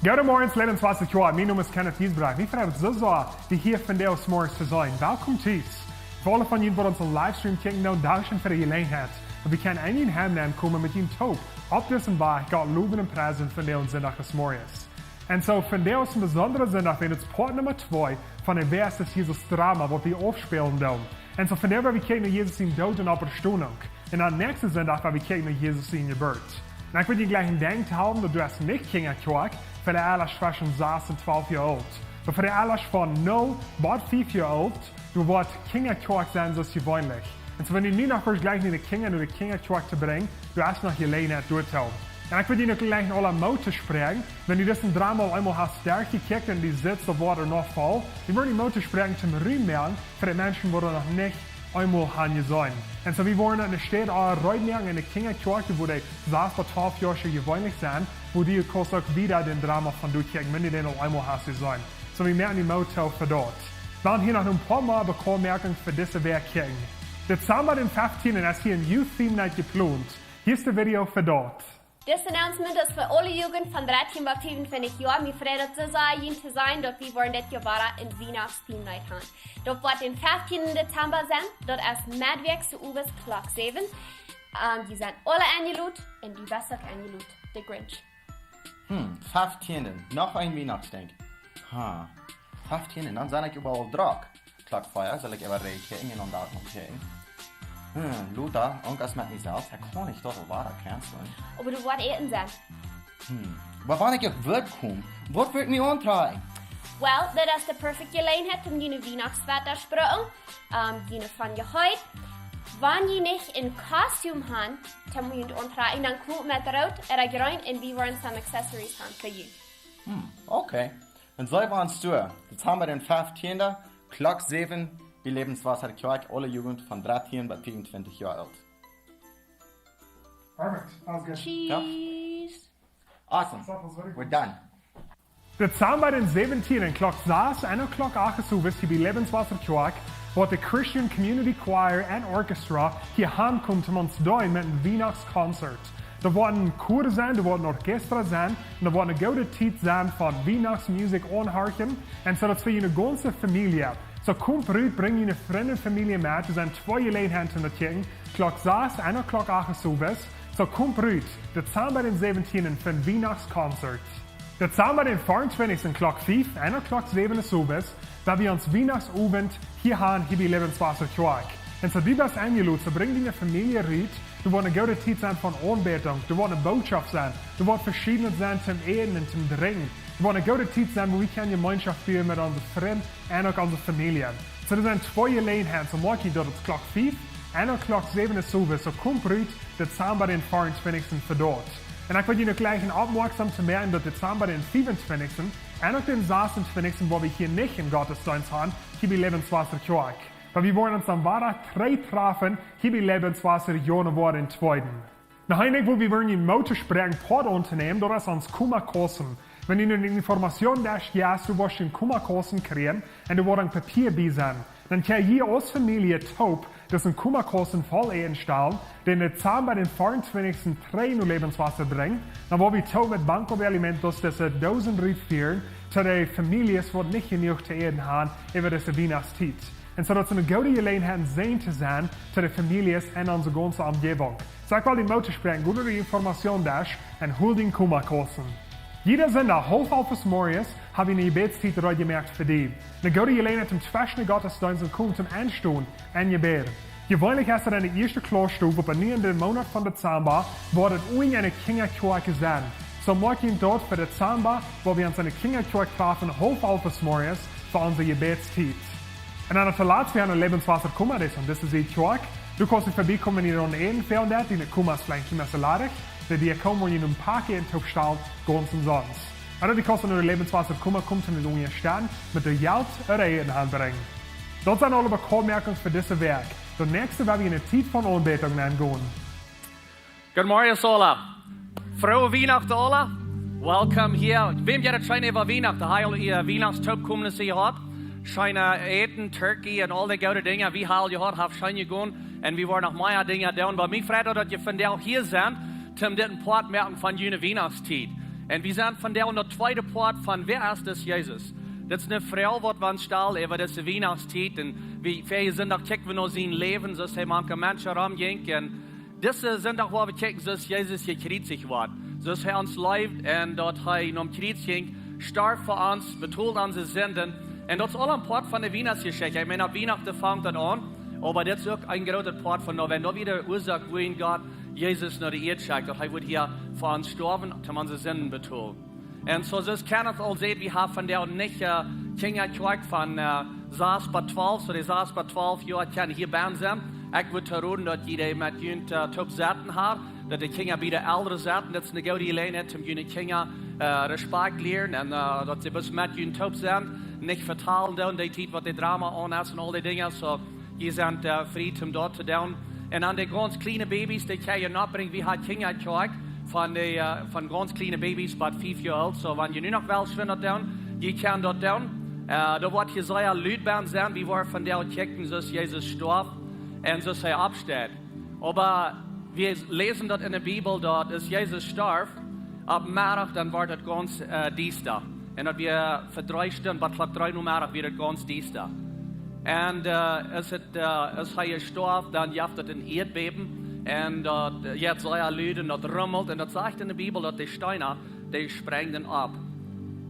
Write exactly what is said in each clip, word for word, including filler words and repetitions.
Goodemorjes, Leiden, Swasse Kjoa. Mien Nomen es Kenneth Giesbrecht. Wie freien ons soo, die hia vondoag zemorjes to sennen. Welkom tus. Fa aule von junt, waut onsen Livestream kjikjen, dan dankscheen fa de Jeläajenheit, daut wie kjennen en jun Heim nenkomen met junt toop opp disen Wajch Gott lowen un priesen vondoag, Sindach zemorjes. Un soo, vondoag es een besondra Sindach, wiels daut es Poat Numma twee von de Wer ist Jesus Drama, waut wie aufspälen doonen. Un soo, vondoag woa wie kjikjen no Jesus sien Doot un Oppstonunk. Un dan näakjsten Sindach woa wie kjikjen no Jesus siene Jeburt. Un ekj well die jlikj een Denkj hoolen, daut du hast nich Kjinjakjoakj fa de Elren tweschen sas un twalf Joa oolt. Oba fa de Elren von null bat fief Joa oolt, du woascht Kjinjakjoakj sennen, soo aus jeweenlich. Un soo, wan du nu noch woascht jlikjen diene Kjinja no de Kjinjakjoakj to brinjen, du hast noch Jeläajenheit doatoo. Un ekj well die nu jlikj aule Moot toospräakjen, wan du disen Drama eemol hast derchjekjikjt un du sitst, daut woat noch voll, ekj well die Moot toospräakjen toom Rum moaken fa de Menschen, waut noch nich eemol han jeseenen. Un soo, wie woaren enne Städ aul reed moaken enne Kjinjakjoakj, wua de sas bat twalf Joasche jeweenlich sent, wua du kaust uk wieda dän Drama von doa kjikjen, wan du dän aul eemol hast jeseenen. So, wie moaken die Moot too fa daut. Dan hia noch een poa mea Bekanntmoakungen fa dise Wäakj kjikjen. Dezamba dän feftienden es hia een Youth Theme Night jeplont. Hia es de Video fa daut. Dise Announcement es fa aule Jugend von dartieen bat fiefuntwintich Joa. Mie freit daut soo sea, junt to seenen, daut wie woaren dit Joa wada een Wienachts Theme Night han. Daut woat dän feftienden Dezamba sennen. Daut es meddwäakjs owes Klock säwen. Ähm, jie sent aule enjelot un du best uk enjelot. De Grinch. Hm, feftienden. Noch een Wienachtsdinkj. Ha. Feftienden, dan sie ekj äwaraul drock. Klock vea, saul ekj äwa räakjnen un dan noch kjikjen. Hm, Lotta, Onkel es met mie selfst. Ekj kaun nich daut aul wada cancelen. Oba du woascht äten sennen. Hm. Oba wan ekj uk wada kom, waut woa ekj mie auntrakjen? Well, daut es de perfekte Jeläajenheit om june Wienachtswäta to sprechen. Ähm, june von jehieet. Wan jie nich een Kostüm han, dan mott jie auntrakjen, dan komt met root ooda jreen un wie woaren some accessories han fa junt. Hm, okay. Dan seenen wie ons too. Dezamba dän feftienden, Klock säwen, bie Lebenswasser Kjoakj, aule Jugend von dartieen bat fiefuntwintich Joa oolt. Perfect. Sounds good. Cheese. Awesome. That was very good. We're done. Dezamba dän säwentienden, Klock sas un Klock acht owes hia bie Lebenswasser Kjoakj, woat de Christian Community Choir and Orchestra hia aunkomen, om ons to deenen met een Wienachts Concert. Doa woat een Chor sennen, doa woat een Orchestra sennen, un doa woat eene goode Tiet sennen von Wienachtsmusikj aunhorchen, un soo daut fa june gaunze Famielje. So, komt rut, brinjt june Frind un Famielje met, doa sent twee Jeläajenheiten to kjikjen, Klock sas un Klock acht owes. So, komt rut, Dezamba dän säwentienden fa een Wienachts Concert. Dezamba dän fiefuntwintichsten, Klock fief un Klock säwen owes, woa wie ons Wienachtsowent hia han, hia bie Lebenswasser Kjoakj. Un soo, du best enjelot, so brinj diene Famielje rut, doa woat eene goode Tiet sennen von Aunbädunk, doa woat eene Bootschoft sennen, doa woat veschiednet sennen toom Äten un toom Drinkjen, doa woat eene goode Tiet sennen, wua wie kjennen Jemeenschoft buen met onse Frind un uk onse Famielje. So, doa sent twee Jeläajenheiten, so moak jie daut, Klock fief un Klock säwen owes, so komt rut, Dezamba dän fiefuntwintichsten fa daut. Un ekj well junt uk jlikj opmoakjsom to moaken, daut Dezamba dän fiefuntwintichsten un uk dän sasuntwintichsten, wua wie hia nich een Gottesdeenst han, hia bie Lebenswasser Kjoakj. Oba wie woaren ons dan wada trigj trafen, hia bie Lebenswasser Januoa dän tweeden. Nu, ekj denkj, wua wie woaren junt Moot toospräakjen, Poat auntonämen, daut es ons Kummakossen. Wan du nu eene Information deist, jo, du woascht een Kummakossen kjrieen un doa woat een Papia bie sennen. Dan kjenn jie aus Famielje toop, daut een Kummakossen voll enstalen, dän Dezamba dän fiefuntwintichsten trigj no Lebenswasser brinjen, dan woa wie toop met Banco de Alimentos dise Doosen rutfieren, to de Famieljes waut nich jenuach to äten han, äwa dise Wienachtstiet. Un soo daut es eene goode Jeläajenheit, een Säajen to sennen, to de Famieljes un onse gaunze Omjäajent. So, ekj well die Moot toospräakjen, go no de Information Desk un hol dän Kummakossen. Jieda Sindach, haulf alf zemorjes, hab wie eene Jebädstiet reed jemoakt fa die. Eene goode Jeläajenheit toom tweschen Gottesdeenst un komen toom Enstonen un Jebäd. Jeweenlich es daut enne ieeschte Klausstow, oba nu en dän Moonat von Dezamba, woat daut uk eene Kjinjakjoakj sennen. So moak junt daut fa Dezamba, wua wie ons enne Kjinjakjoakj trafen, haulf alf zemorjes, fa onse Jebädstiet. Un dan toolatst, wie han een Lebenswasser Kumma, dee es aun dise Sied Kjoakj. Du kaust hia verbiekomen, wan du een Äten fälen deit, dee Kumma es veleicht nich mea soo ladich. Dee Diakon woat die een Paket toopstalen, gaunz omsonst. Ooda du kaust no de Lebenswasser Kumma komen, toom die unjastetten, met de Jelt ooda Äten aunbrinjen. Daut sent aule Bekanntmoakungen fa dise Wäakj. Daut näakjste woa wie enne Tiet von Aunbädunk aungonen. Goodemorjes aula. Froo Wienachten aula. Welcome hia. Wäm jeit daut scheen äwa Wienachten? Hab jie aul Wienachtsjebäd jehaut? Scheene Äten, Turkey un aul dee goode Dinja. Wie haben jehaut, haft scheen jegonen. Un wie woaren noch mea Dinja doonen. Oba mie freit daut, daut jie vondoag hia sent, toom dit een Poat moaken von june Wienachtstiet. Un wie sent vondoag en daut tweede Poat von Wäa es dis Jesus? Dit es eene Froag, waut wie ons stalen äwa dise Wienachtstiet. Un wie, väaje Sindach kjikjten wie no sien Läwen, soo aus hee mank de Menschen romjinkj. Un dise Sindach woa wie kjikjen, soo aus Jesus jekjriezicht wort. Soo aus hee ons leeft un daut hee nom Kjriez jinkj, storf fa ons, betold onse Sinden. Un daut es aul een Poat von de Wienachtsjeschicht. Ekj meen, opp Wienachten fangt daut aun, oba dit es uk een grootet Poat von, wan daut wia de Uasoak, wuarom Gott Jesus no de Ieed schekjt, daut hee wudd hia fa ons stoawen, toom onse Sinden betolen. Un soo aus Kenneth aul säd, wie haben vondoag nich, äh, Kjinjakjoakj von, äh, sas bat twalf, so dee sas bat twalf Joa kjennen hia bie sennen. Ekj wudd roden, daut jie dee met junt, äh, toop setten haben, daut de Kjinja bie de Elren setten. Daut es eene goode Jeläajenheit, om june Kjinja, äh, Respakjt lieren un, äh, daut see bloos met junt toop sent, nich vetalen doonen, dee Tiet waut de Drama aun es un aul dee Dinja. So, jie sent, äh, frie om daut to doonen. Un aun de gaunz kjliene Babys, dee kjenn jie noch brinjen, wie haben Kjinjakjoakj von de, äh, von gaunz kjliene Babys bat fief Joa oolt. So, wan jie nu noch wellen, schwind daut doonen, jie kjennen daut doonen. Äh, doa woat hia sea lud bie sennen, wie woaren vondoag kjikjen, soo aus Jesus storf un soo aus hee oppsteit. Oba wie läsen daut enne Bibel, daut aus Jesus storf, opp Meddach, dan wort et gaunz, äh, diesta. Un daut wia fa dree Stunden, bat Klock dree Uhr Meddach, wia et gaunz diesta. Un, äh, aus et, äh, aus hee storf, dan jeef et een Ieedbäben. Un daut, äh, jeit sea lud un daut rummelt. Un daut sajcht enne Bibel, daut de Steena, dee sprinjden opp.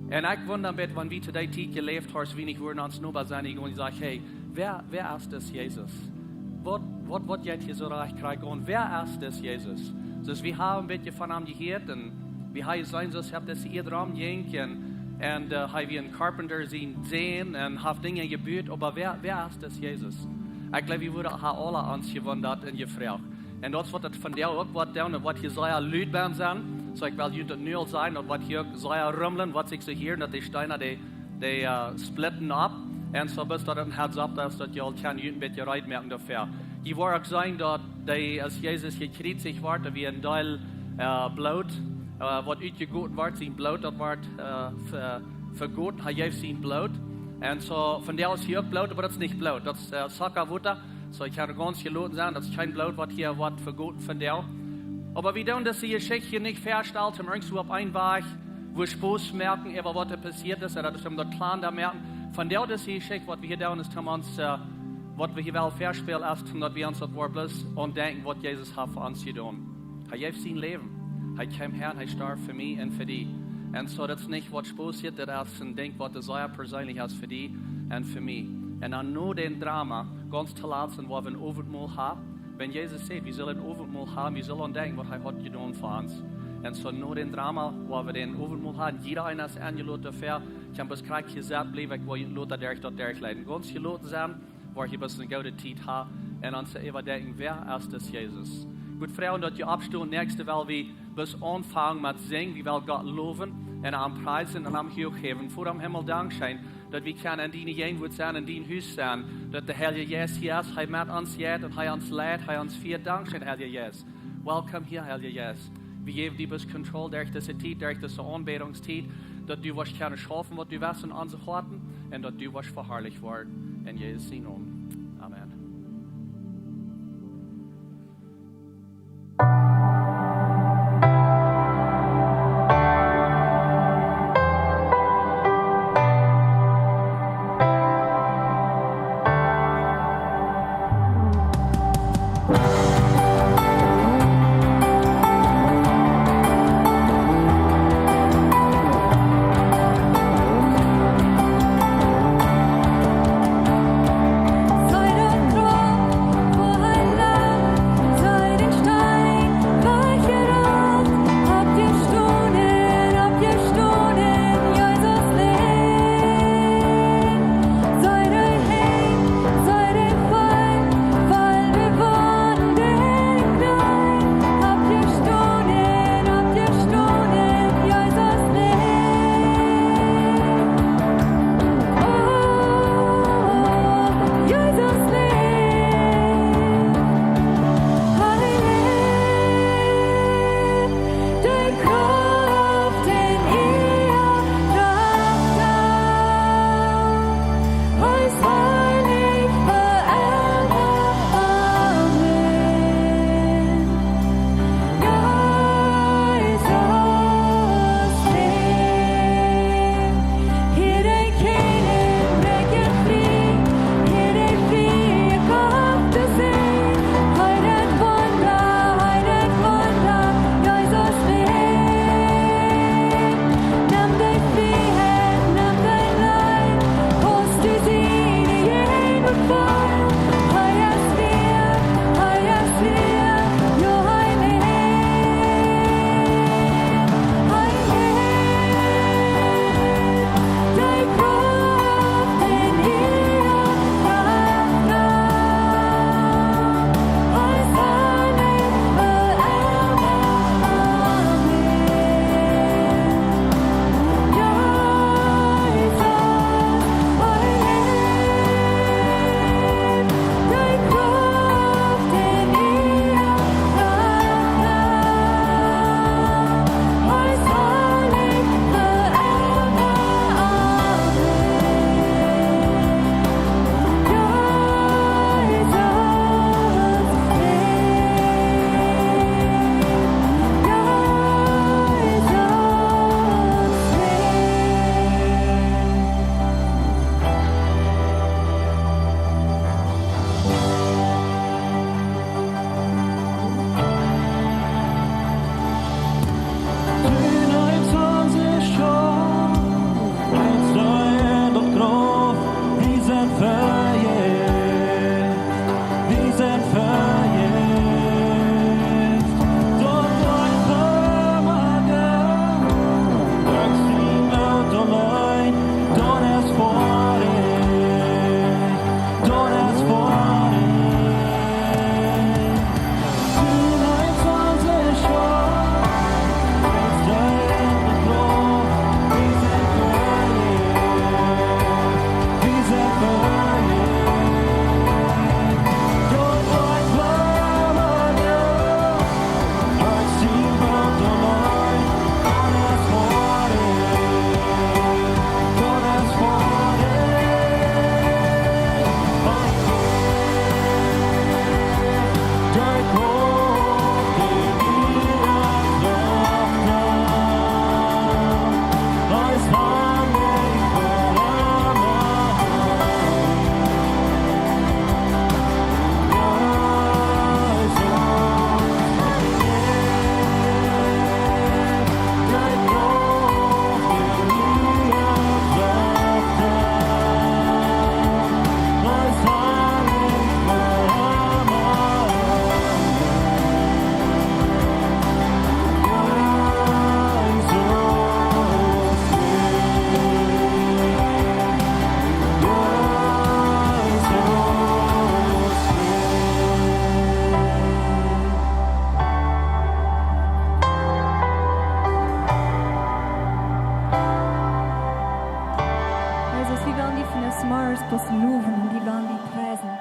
Un ekj wunda mie, wan wie to dee Tiet jeläft haben, aus wie nich wudden ons Noba sennen, dee säden: "Hey, wäa, wäa es dis Jesus? Waut, waut, waut jeit hia soo rajcht krakjt aun? Wäa es dis Jesus?" Soo, wie haben een bät von am jehieet un wie haben jeseenen, soo aus hee opp dise Ieed romjinkj un, un, äh, hee wia een Carpenter sien Sän un haft Dinja jebut, oba wäa, wäa es dis Jesus? Ekj jleew, wie wudden aula ons jewundat un jefroacht. Un daut es waut et vondoag uk woat doonen, daut woat hia sea lud bie sennen. Soo, ekj well junt daut nu aul sajen, daut woat hia uk sea rummeln, woat sikj soo hieren, daut de Steena, dee, dee, äh, splitten opp. Un soo, bloos daut et een Heads up es, daut jie aul kjennen junt een bät reed moaken doafäa. Jie woaren uk seenen, daut dee, aus Jesus jekjriezicht wort, daut wia een Deel, äh, Bloot, äh, waut utjegoten wort, sien Bloot, daut wort, äh, ve-, vegoten, hee jeef sien Bloot. Un soo, vondoag es hia uk Bloot, oba daut es nich Bloot, daut es, äh, Sockerwota. Soo, ekj haud gaunz jeloten sennen, daut es kjeen Bloot, waut hia woat vegoten vondoag. Oba wie doonen dise Jeschicht nich väastalen, om irjentwua opp een Wajch, wua Spos moaken, äwa waut doa passieet es, un daut es om daut kjlien to moaken. Vondoag dise Jeschicht, waut wie hia doonen, es om ons, äh, waut wie hia wellen väaspälen, es om daut wie ons daut Wuat bloos aundenkjen, waut Jesus haft fa ons jedonen. Hee jeef sien Läwen. Hee kjeem häa, hee storf fa mie un fa die. Un soo, daut es nich waut Spos jeit, daut es een Dinkj, waut sea perseenlich es fa die un fa mie. Un dan no dän Drama, gaunz toolatst, woa wie een Owentmol haben. Wan Jesus sajcht, wie sellen een Owentmol haben, wie sellen aundenkjen, waut hee haft jedonen fa ons. Un soo, no dän Drama, woa wie een Owentmol haben, jieda eena es enjeloden doafäa. Ekj hab bloos krakjt jesajcht, jleew ekj, woa jie lota derch daut derchleiden. Gaunz jeloten sennen, woa jie bloos eene goode Tiet haben. Un dan soo äwadenkjen, wäa es dis Jesus? Ekj wudd froagen, daut jie oppstonen, näakjste well wie bloos aunfangen met sinjen, wie well Gott lowen un am priesen un am huach häwen. Voda em Himmel, dankscheen, daut wie kjennen en diene Jäajenwoat sennen, en dien Hus sennen, daut de Heilje Jeist hia es, hee met ons jeit un hee ons leit, hee ons fieet. Dankscheen, Heilje Jeist. Welcome hia, Heilje Jeist. Wie jäwen die bloos Kontroll derch dise Tiet, derch dise Aunbädungstiet, daut du woascht kjennen schaufen, waut du west en onse Hoaten, un daut du woascht veharlicht woaren. En Jesus sienen Nomen. Amen. lowen un die wellen die priesen,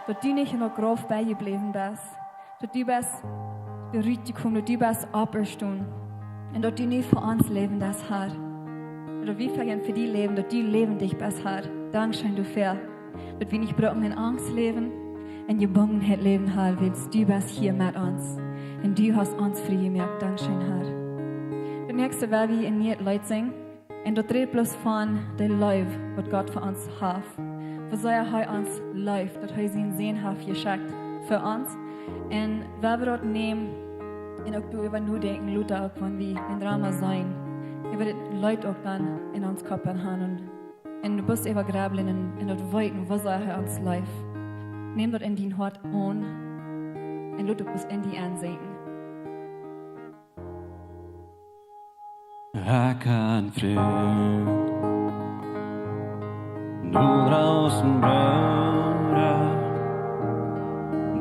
daut du nich en daut Grauf bie jebläwen best, daut du best rutjekomen, daut du best oppjestonen un daut du nu fa ons läwen deist, Herr. Daut wie fa die läwen, daut du läwendich best, Herr. Dankscheen doafäa, daut wie nich brucken en Angst läwen, en Jebungenheit läwen, Herr, wiels du best hia met ons un du hast ons frie jemoakt. Dankscheen, Herr. Daut näakjste woa wie en nieet Leet sinjen. Un daut rät bloos von de Leew, waut Gott fa ons haft. Woo sea hee ons leeft, daut hee sienen Sän haft jeschekjt fa ons. Un wie wellen daut nämen un uk doaräwa nodenkjen, lota uk, wan wie en Drama sent, wie wellen daut Leet uk dan en ons Kopp haben. Un, un du best äwa grebblen un, un daut weeten, woo sea hee ons leeft. Nem daut en dien Hoat aun un lot daut bloos en die ensinkjen. Ekj kaun Fräd, doa draußen, Brooda,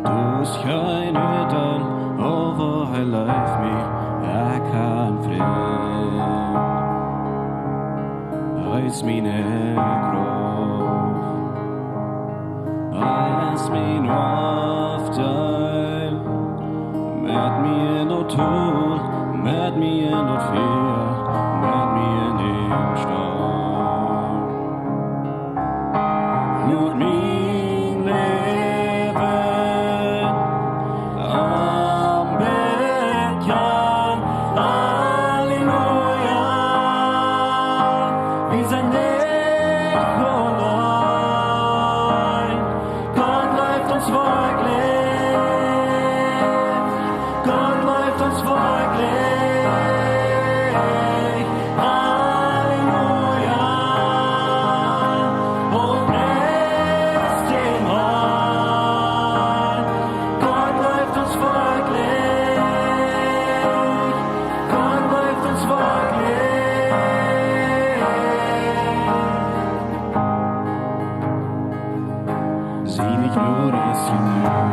doa es kjeen Oadeel, oba hee leeft mie. Ekj kaun Fräd, hee es miene Krauft. Hee es mien Hoafdeel, met mie en daut Tol, met mie en daut Fia, met mie en dän Storm. Lot mien Läwen am bekjanen, Halleluja. Wie sent nich auleen. Gott leeft ons werkjlich. Gott leeft ons werkjlich. Halleluja. O, pries dän Harn. Gott leeft ons werkjlich. Gott leeft ons werkjlich. Siene Glorie es jenuach.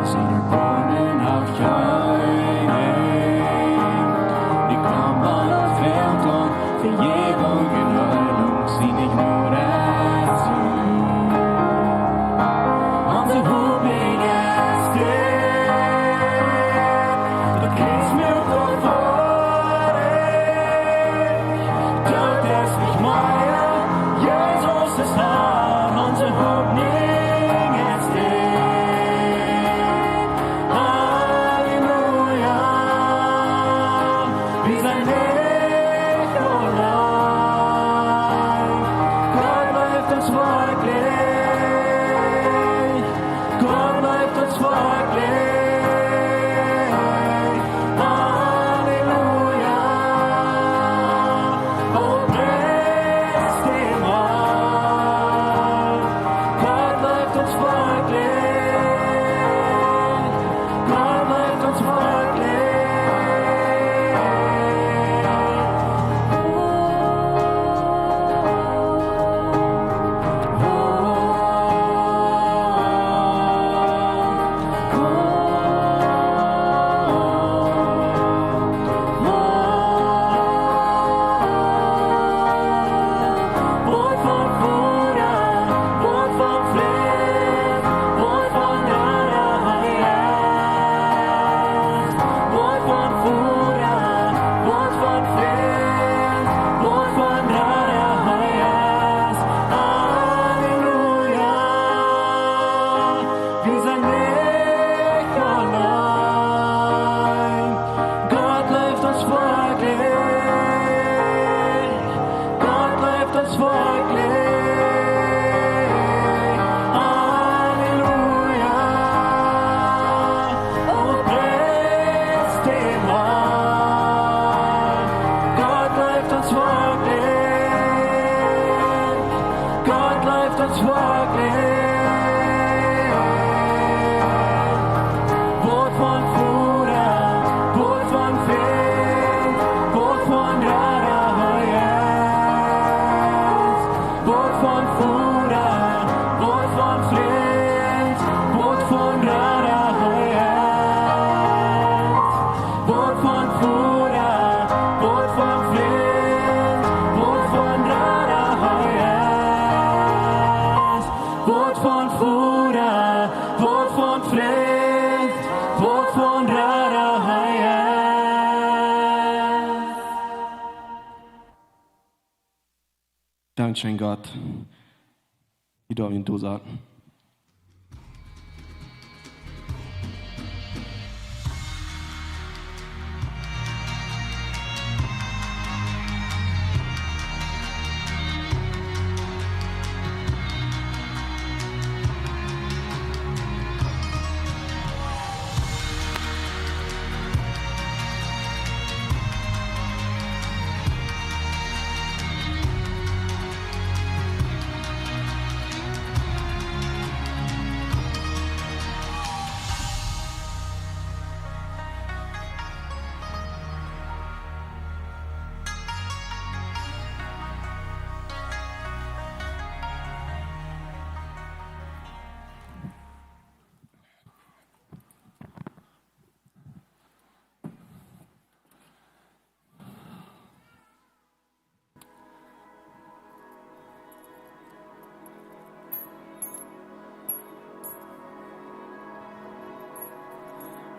Siene Wonden haben kjeen Enj. Dee kjennen aula Welt aun Vejäwunk un Heilunk. Siene Glorie es jenuach. Onse Hopninj es dit. Daut kjrichst mie uk doavon. Daut es nich mea, Jesus es Harr, onse Hopninj es dit. Halleluja, wie sent nich auleen. Gott leeft ons werkjlich. Gott leeft ons werkjlich. Halleluja. O, pries dän Harn. Gott leeft ons werkjlich. Gott leeft ons werkjlich. Dankscheen, Gott. Wie doa wie doa saten.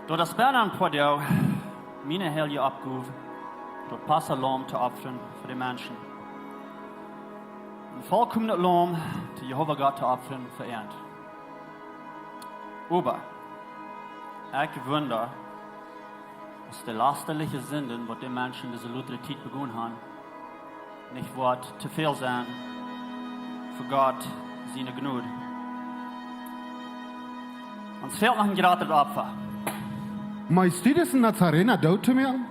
Daut es bie een poa Doag miene heilje Oppgow, daut Passa-Laum to opfren fa de Menschen. Een volkomnet Laum to Jehova Gott to opfren fa an. Oba ekj wunda, aus de lasterliche Sinden, waut de Menschen dise lota Tiet begonen haben, nich woat to väl sennen fa Gott siene Jnod. Ons fält noch een jratret Opfa. Meist du, daut een Nazarener doot to moaken?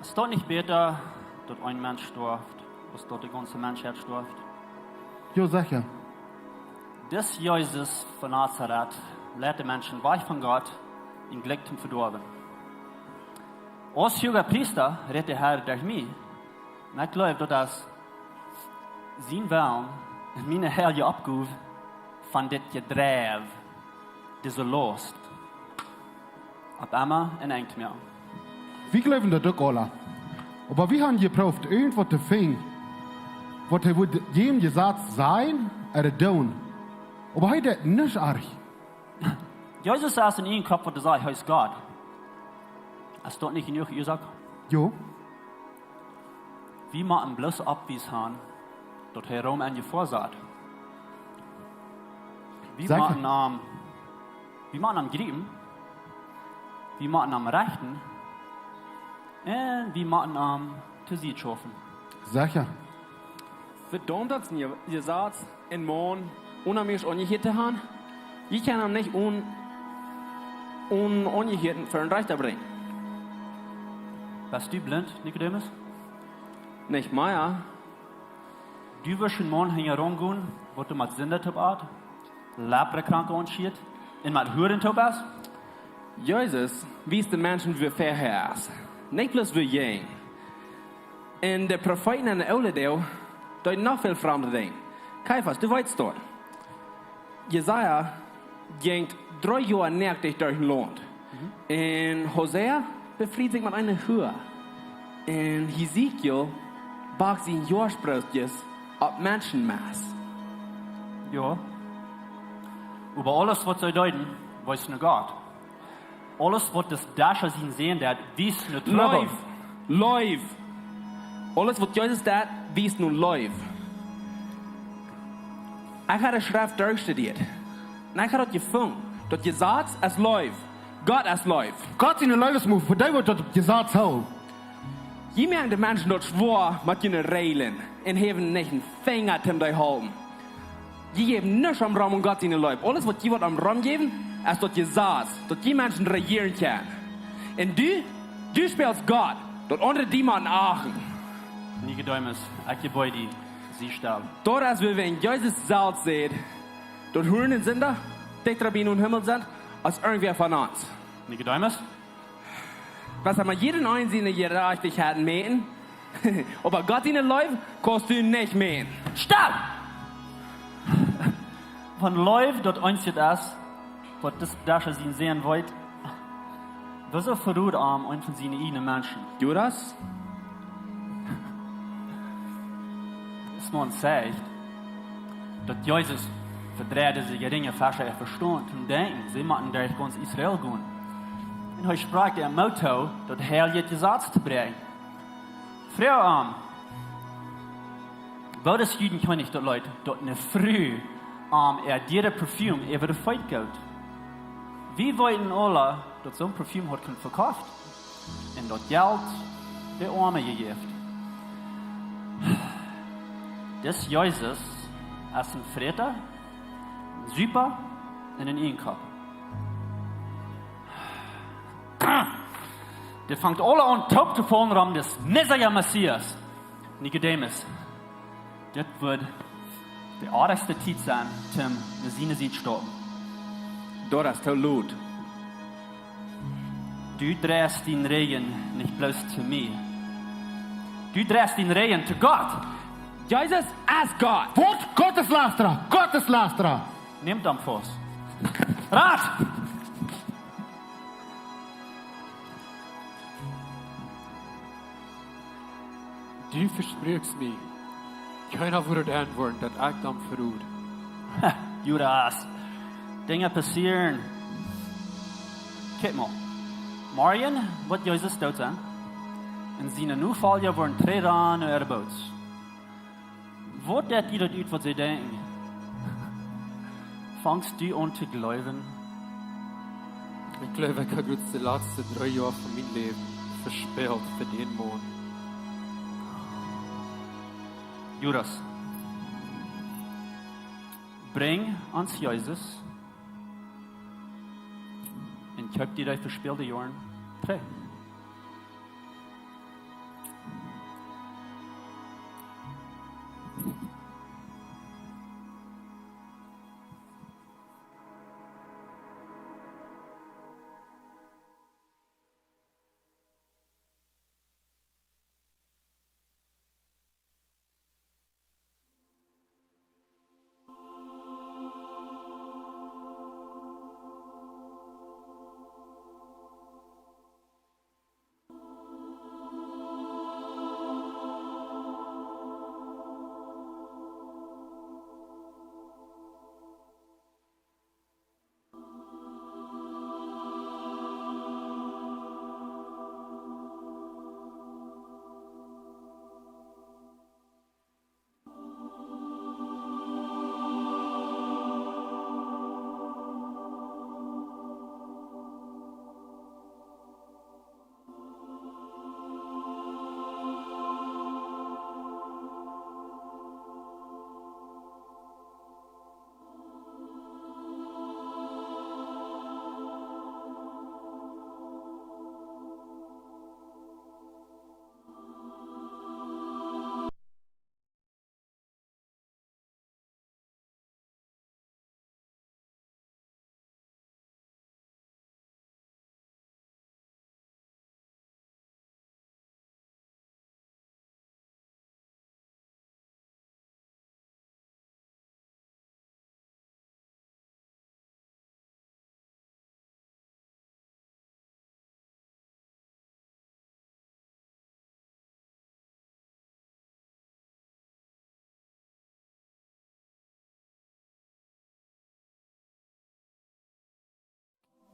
Es daut nich bäta, daut een Mensch stoaft, aus daut de gaunze Menschheit stoaft? Jo, secha. Dis Jesus von Nazaret leit de Menschen wajch von Gott un jlikjt toom Vedoawen. Aus hooga Priesta rät de Herr derch mie, un ekj jleew, daut es sien Wellen un miene heilje Oppgow, von dit Jedriew, dise Laust, opp emma een Enj to moaken. Wie jleewen daut uk aula. Oba wie haben jeprooft, irjentwaut to finjen, waut hee wudd jäajen Jesaz sajen ooda doonen. Oba hee deed nuscht oajch. Jesus es en ieejnen Kopp, waut sajcht, hee es Gott. Es daut nich jenuach Uasoak? Jo. Wie motten bloos Bewies haben, daut hee Rom en Jefoa saut. Wie Secha. motten am, wie motten am jriepen, wie motten am rechten, un wie motten am to Sied schaufen. Secha. Vedaumt daut es een Je-, Jesaz, een Maun onen Mensch aunjehieet to haben? Jie kjennen am nich onen, onen aunjehieet ver een Rechta brinjen. Best du blint, Nikodemus? Nich mea. Du wurscht een Maun hinjaraun gonen, waut doa met Sinda toop at, Leprakranke aunschieet un met Huaren toop es? Jesus wiest de Menschen, woo fäa hee es. Nich bloos woo jung. Un de Profeeten en de oole Doag deeden noch väl framde Dinja. Keifas, du weetst daut. Jesaja jinkj dree Joa noaken derch daut Launt. Mhm. Un Hosea befried sikj met eene Hua. Un Hesekiel bakt siene Joasprootjes opp Menschenmest. Jo. Oba aules, waut see deeden, wees no Gott. Aules, waut dis Dascha sien Sän deed, wiest no Trubbel. Leew. Leew. Aules, waut Jesus deed, wiest no Leew. Ekj hab de Schreft derchstudieet. Un ekj hab daut jefungen, daut Jesaz es Leew. Gott es Leew. Gott siene Leew es mau fa dee, waut daut Jesaz hoolen. Jie moaken de Menschen daut schwoa met june Räajlen un häwen nich een Finja toom dee hoolen. Jie jäwen nuscht om rom om Gott siene Leew. Aules, waut jie woaren om rom jäwen, es daut Jesaz, daut jie Menschen rejieren kjennen. Un du, du spälst Gott, daut aundre die motten achten. Nikodemus, ekj jebäd die, sie stell. Daut es, woo wan Jesus selfst sajcht, daut Huaren un Sinda dichta bie em Himmel sent, aus irjentwäa von ons. Nikodemus? Waut emma jieda eena siene Jerajchtichkjeit mäten, oba Gott siene Leew kaust du nich mäten. Stell! Wan Leew daut eensje es, waut dis Dascha sien Sän weet, woo soo veroot am eent von siene ieejne Menschen? Judas? Dis Maun sajcht, daut Jesus vedreid dise jerinje Fescha äa Vestaunt un denkjen, see motten derch gaunz Israel gonen. Un hee sprakjt an Moot too, daut heilje Jesaz to brinjen. Froag am: Woo daut Juden kjenn ekj daut Leet, daut ne Fru am äa dieret Parfüm äwa de Feet goot. Wie weeten aula, daut soon Parfüm haud kunt vekoft un daut Jelt de Oame jejäft. Dis Jesus es een Fräta, een Supa un een Ieejenkopp. Dit fangt aula aun toop to faulen rom, dis Messias, Messias. Nikodemus, dit woat de oadachste Tiet sennen, toom no siene Sied stoppen. Daut es too lot. Du dreist dien Rigjen nich bloos to mie. Du dreist dien Rigjen to Gott. Jesus es Gott. Woat Gotteslästera, Gotteslästera. Nämt am faust. Rat! Du vesprakjst mie, kjeena wudd daut enwoaren, daut ekj am veroad. Ha, Judas, Dinja passieren. Kjikj mol. Morjen woat Jesus doot sennen. Un siene Nofolja woaren trigj rannen no äare Boots. Waut deit die daut ut, waut see denkjen? Fangst du aun to jleewen? Ekj jleew, ekj hab jrod de latste dree Joa von mien Läwen vespält fa dän Maun. Judas, brinj ons Jesus un kjeep die dee vespälde Joaren trigj.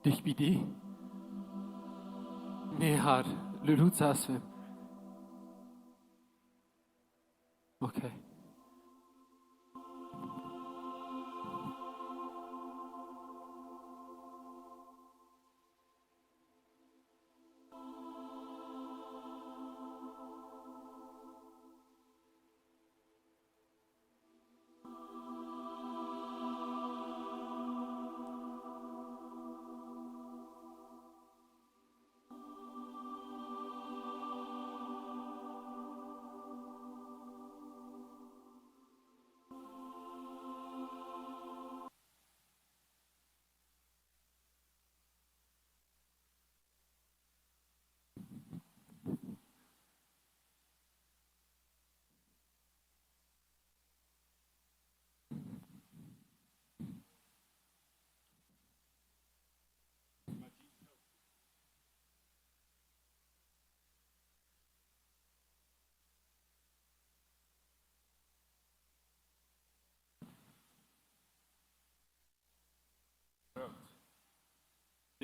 Dicht bie die? Nä, Har, Luluza es. Okay.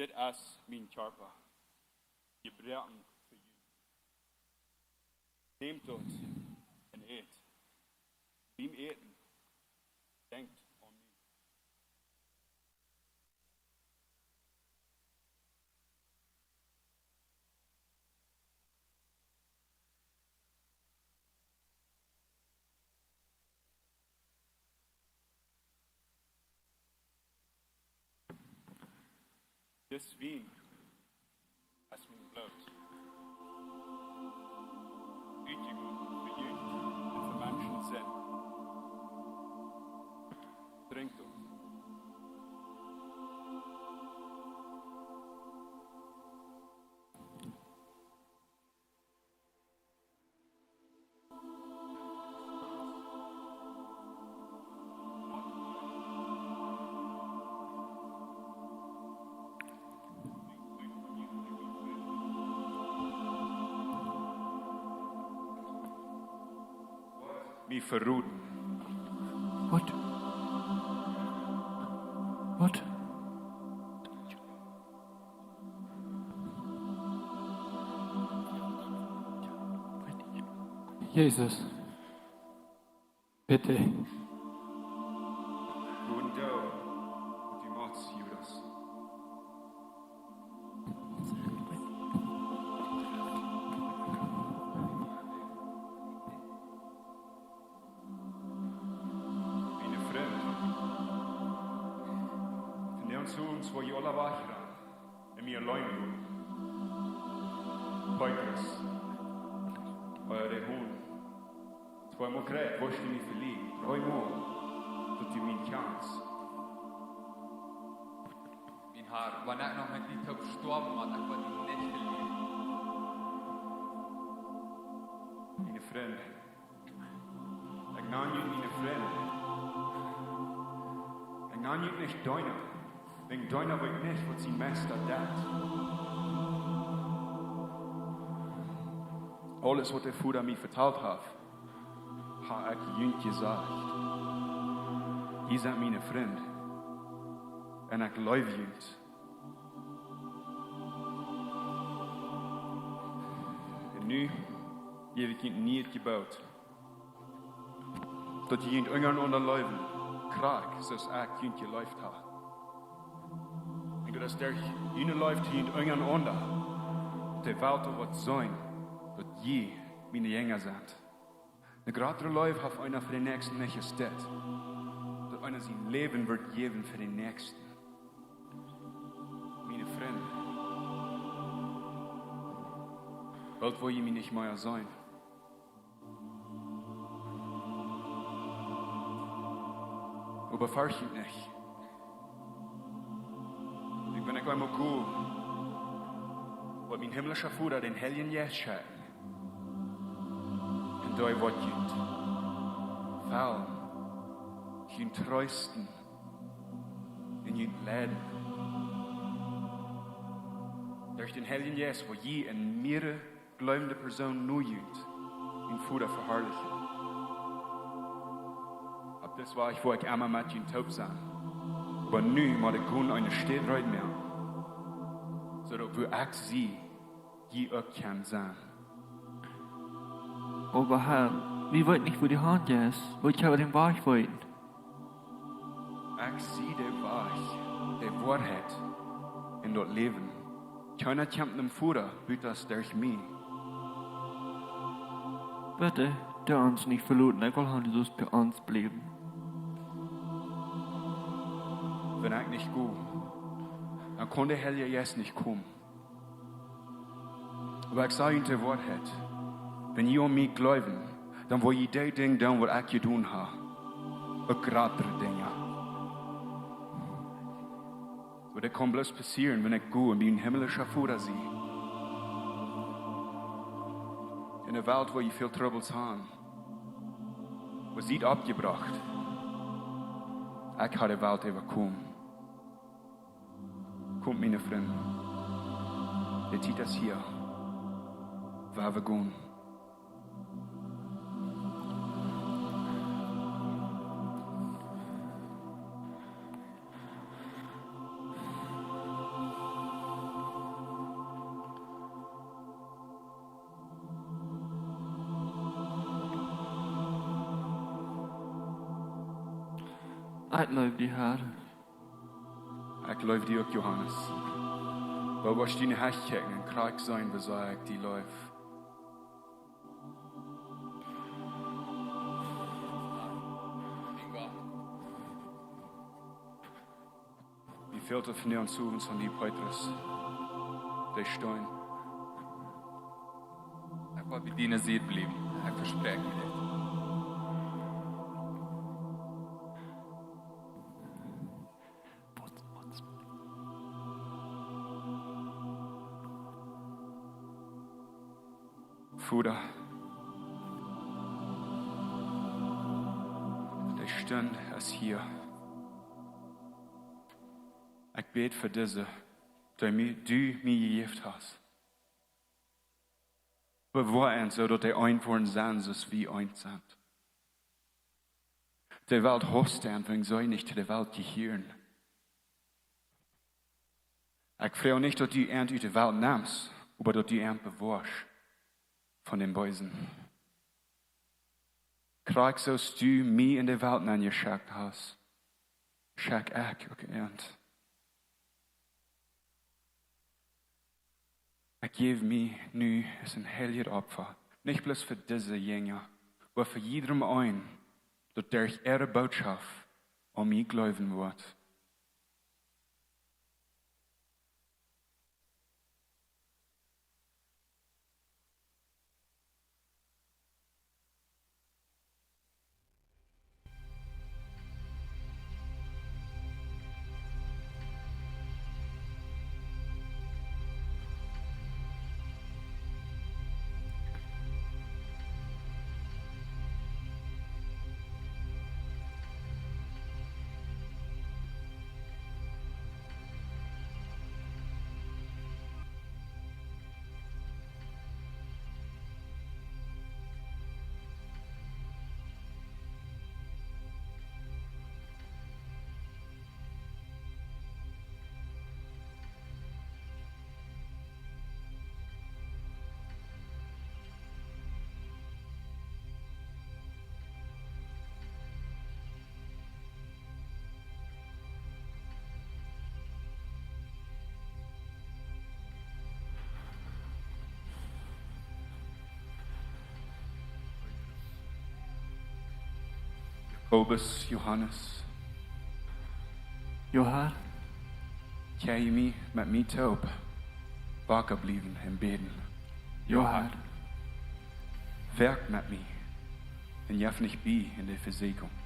Dit es mien Kjarpa, jebroaken fa junt. Nämt daut un ät. Biem Äten, denkjt aun mie. Dis Wien es mien Bloot. Utjegoten fa junt un fa Menschen sien. Drinkjt daut. Mie veroden. Waut? Waut? Jesus, bitte. Gooden Doag, du Mords, Judas. Miene Frind, von dän Owent woa jie aula wajch rannen un mie auleen loten. Petrus, ea de Hon tweemol kjrieech, woascht du mie velieren. Dreemol, daut du mie kjanst. Mien Har, wan ekj noch met die toop stoawen mott, ekj woa die nich velieren. Miene Frind, ekj nan junt miene Frind. Ekj nan junt nich Deena. Wäajen Deena weet nich, waut sien Meista deit. Aules, waut de Voda mie vetalt haft, hab ekj junt jesajcht. Jie sent miene Frind. Un ekj leew junt. Un nu jäw ekj junt een nieet Jeboot. Daut jie junt unjarenaunda leewen, krakjt soo aus ekj junt jeleeft hab. Un daut es derch june Leew to junt unjarenaunda, daut de Welt woat seenen, daut jie miene Jinja sent. Eene jratre Leew haft eena fa dän Näakjsten nich aus dit, daut eena sien Läwen woat jäwen fa dän Näakjsten. Miene Frind, boolt woa jie mie nich mea seenen. Oba fercht junt nich. Ekj sie eemol jekomen, daut mien himlischa Voda dän Heiljen Jeist schekjt. Un dee woat junt fellen, junt treesten un junt leiden. Derch dän Heiljen Jeist woa jie en mea jleewende Persoon nu junt, un Voda veharlichen. Opp disen Wajch woa ekj emma met junt toop sennen. Oba nu mott ekj gonen eene Städ reed moaken, soo daut wua ekj sie, jie uk kjennen sennen. Oba Har, wie weeten nich, wua du han jeist, woo kjenn wie dän Wajch weeten? Ekj sie de Wajch, de Woarheit un daut Läwen. Kjeena kjemt nom Voda, buta derch mie. Bitte, doo ons nich veloten, ekj well han, du saust bie ons bliewen. Wan ekj nich go, dan kaun de Heilje Jeist nich komen. Oba ekj saj junt de Woarheit, wan jie aun mie jleewen, dan woa jie dee Dinja doonen, waut ekj jedonen hab. Uk jratre Dinja. Oba daut kaun bloos passieren, wan ekj go un bie een himlischa Voda sie. En eene Welt, wua jie väl Trubbels han, wua jie oppjebrocht. Ekj hab de Welt äwakomen. Komt, miene Frind. De Tiet es hia. Wie woaren gonen. Ekj leew die, Herr. Ekj leew die uk, Johannes. Woo woascht du no mie kjikjen un krakjt seenen, woo sea ekj die leew? Wie fält et vondoag sowes aun die, Petrus? Dee Steen. Ekj woa bie diene Sied bliewen. Ekj vespräakj die dit. Voda, de Stund es hia. Ekj bäd fa dise, dee mie, du mie jejäft hast. Bewoa an, soo daut dee eent woaren sent, soo aus wie eent sent. De Welt hausst an, wan see nich to de Welt jehieren. Ekj froag nich, daut du an ut de Welt nemst, oba daut du an bewoascht von däm Beesen. Krakjt soo aus du mie en de Welt nenjeschekjt hast, schekj ekj uk an. Ekj jäw mie nu aus een heiljet Opfa, nich bloos fa dise Jinja, oba fa jiedrem eenen, daut derch äare Bootschoft aun mie jleewen woat. Jakobus, Johanes. Jo, Herr. Kjenn jie met mie toop waka bliewen un bäden? Jo, Herr. Woakt met mie un jeft nich bie en de Vesieekjunk.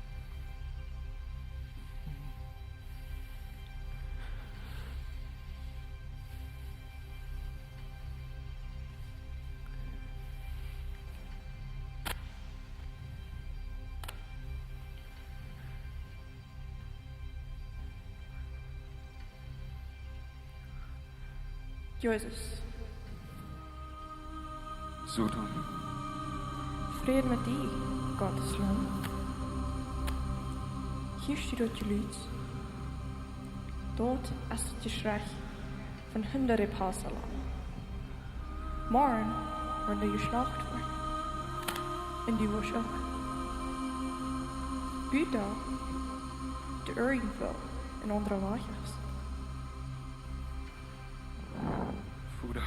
Jesus. Soo dan. Fräd met die, Gottes Laum. Hia steit daut Jelud. Doa es daut Jeschrei von hundade Passalam. Morjen woaren dee jeschlacht woaren. Un dee woascht uk. Buta, de Urjen voll un aundre Wajchs. Voda,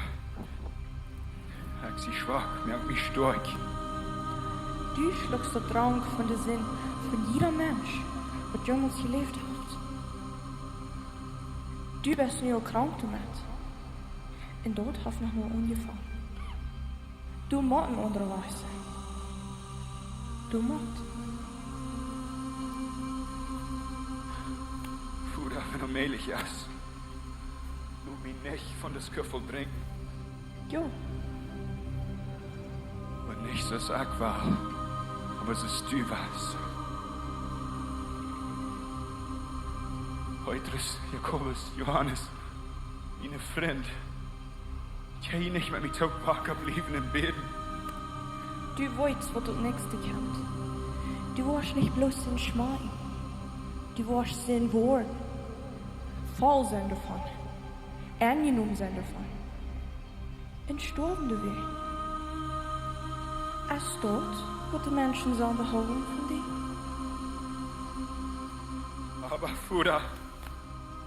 ekj sie schwak, moak mie stoakj. Du schluckst daut Rank von de Sind von jieda Mensch, waut jemols jeläft haft. Du best nu aul krank doamet. Un daut haft noch mau aunjefongen. Du motst een aundra Wajch sennen. Du motst. Voda, wan et mäajlich es, lot mie nich von dise Kuffel drinkjen. Jo. Oba nich soo aus ekj well, oba soo aus du west. Petrus, Jakobus, Johanes, miene Frind, kjenn jie nich met mie toop waka bliewen un bäden? Du weetst, waut daut näakjste kjemt. Du woascht nich bloos sennen schmakjen. Du woascht sennen woaren. Voll sennen doavon. Aunjenomen sennen doavon. Un stoawen doawäajen. Es daut, waut de Menschen sellen behoolen von die? Oba Voda,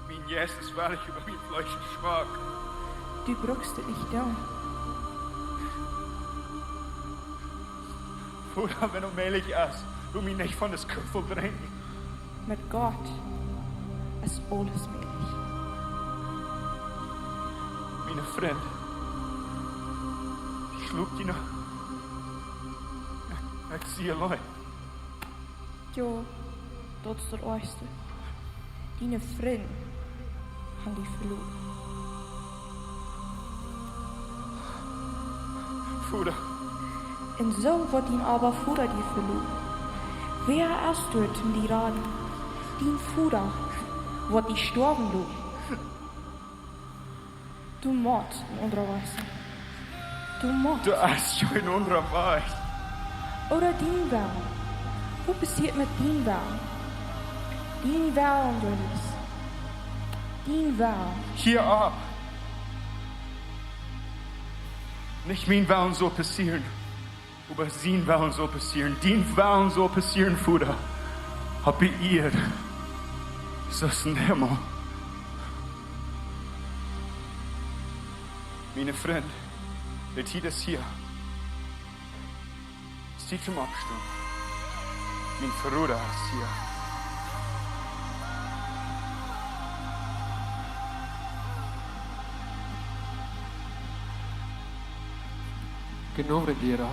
mien Jeist es wellich, oba mien Fleesch es schwak. Du brukst et nich doonen. Voda, wan et mäajlich es, lot mie nich von daut Kuffel drinkjen. Met Gott es aules mäajlich. Miene Frind, schlopt jie noch? Ekj sie auleen. Jo, daut es daut oajchste. Diene Frind han die veloten. Voda. Un soo woat dien Abba Voda die veloten. Wäa es doa toom die raden? Dien Voda woat die stoawen loten. Du motst een aundra Wajch sennen. Du motst. Doa es kjeen aundra Wajch. Ooda dien Wellen. Waut passieet met dien Wellen? Dien Wellen, Johannes. Dien Wellen. Hia opp. Nich mien Wellen saul passieren, oba sien Wellen saul passieren. Dien Wellen saul passieren, Voda. Opp de Ieed, soo aus em Himmel. Miene Frind, de Tiet es hia. Es Tiet toom oppstonen. Mien Veroda es hia. Genau, Regera.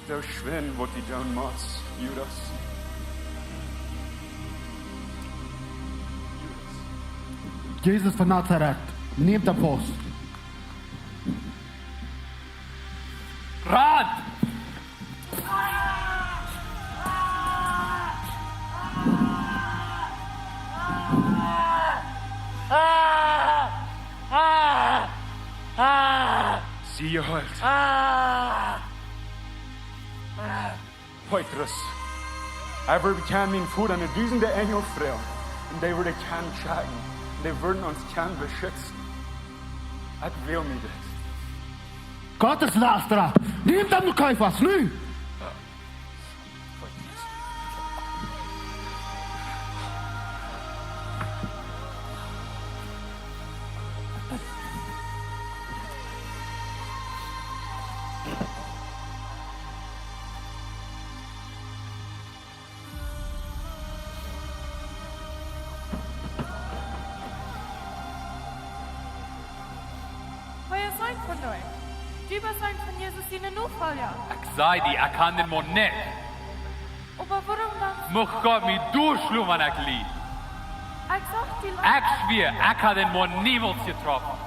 Doo schwind waut du doonen motst, Judas. Jesus von Nazareth, nämt am faust. Rand! Sie jeheelt. Petrus, ekj wudd kjennen mienen Voda no dusende Enjel froagen, un dee wudden kjennen schekjen, un dee wudden ons kjennen beschitzen. Ekj well nich dit. Gott es Lastra, nämt am no Kaiafas, nu! Hee es eena von junt. Du best eena von Jesus siene Nofolja. Ekj saj die, ekj kjan dän Maun nich. Oba wuarom dan? Mucht Gott mie dootschlonen, wan ekj lie. Ekj saj die, ekj schwia, ekj hab dän Maun niemols jetroffen.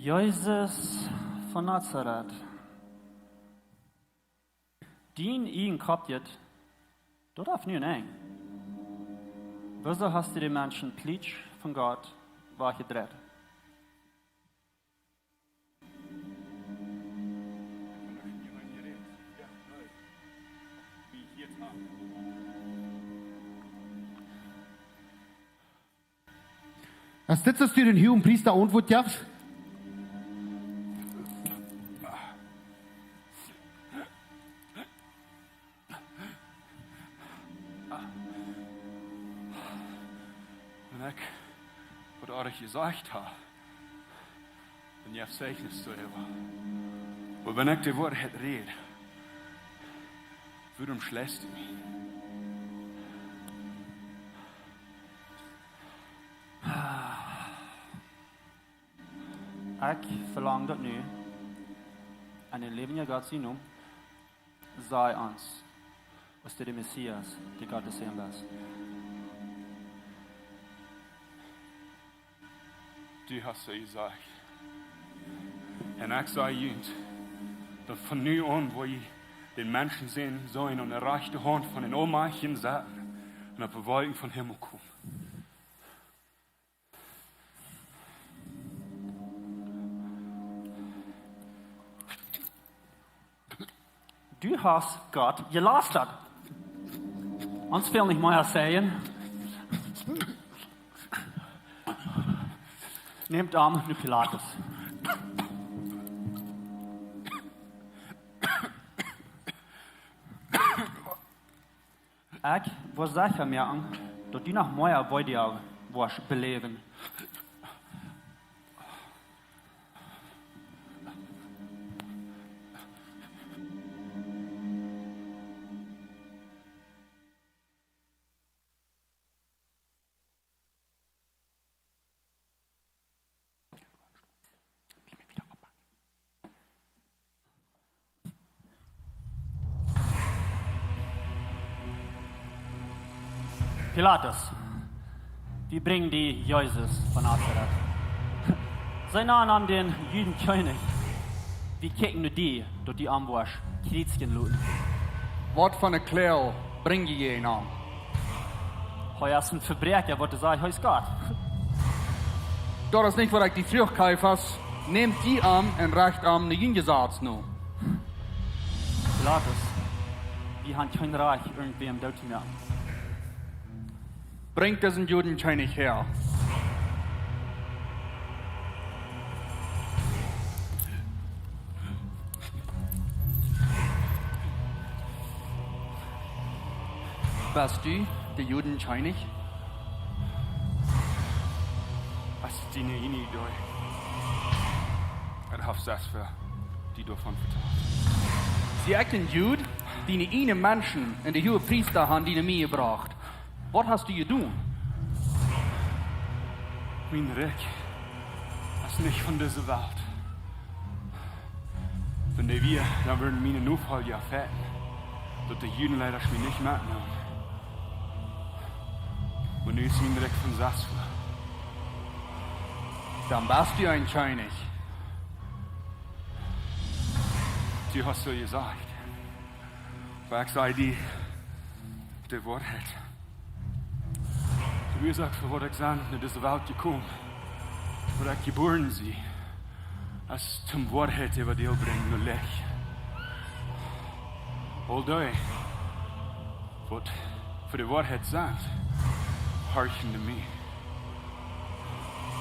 Jesus von Nazareth. Dien ieejnet Koppje, daut haft nu een Enj. Woo hast du de Menschen plietsch von Gott wajchjedreit? Es dit, soo aus du dän huagen Priesta Auntwuat jefst? Wan ekj waut oajch jesajcht hab, dan jeff Zeichnis doaräwa. Oba wan ekj de Woarheit räd, wuarom schleichst du mie? Ekj velang daut nu, en dän läwendjen Gott sienen Nomen, saj ons, aus du de Messias, de Gott sien Sän best. Du hast soo jesajcht. Un ekj saj junt, daut von nu aun woa jie dän Menschensän seenen aun de rajchte Haunt von dän Aulmajchtjen sitten un opp de Wolkjen vom Himmel komen. Du hast Gott jelastat. Ons fält nich mea aus sajen. Nämt am no Pilatus. Ekj woa secha moaken, daut du noch mea Weedoag woascht beläwen. Pilatus, wie brinjen die Jesus von Nazareth. See nanen am dän Juden Kjennich. Wie kjikjen no die, daut du am woascht kjriezjen loten. Waut fa een Kjleel brinj jie am? Hee es een Vebräakja, waut sajcht, hee es Gott. Daut es nich, waut ekj die fruach, Kajafas. Nämt jie am un recht am no jun Jesaz no. Pilatus, wie haben kjeen Rajcht, irjentwäm doot to moaken. Brinjt disen Juden Kjennich häa. Best du de Juden Kjennich? Aus diene ieejne Idee. Daut haft sest fa die doavon vetalt. Sie ekj een Jud? Diene ieejne Menschen un de Huagepriesta haben die no mie jebrocht. Waut hast du jedonen? Mien Rikj es nich von dise Welt. Wan dee wia, dan wudden miene Nofolja fechten, daut de Judenleida mie nich metnämen. Oba nu es mien Rikj von sest fa. Dan best du een Kjennich. Du hast soo jesajcht. Oba ekj saj die de Woarheit. De Uasoak fa waut ekj sie no dise Welt jekomen, waut ekj jebuaren sie, es toom Woarheit äwa die brinjen, no Licht. Aul dee, waut fa de Woarheit sent, horchen no mie.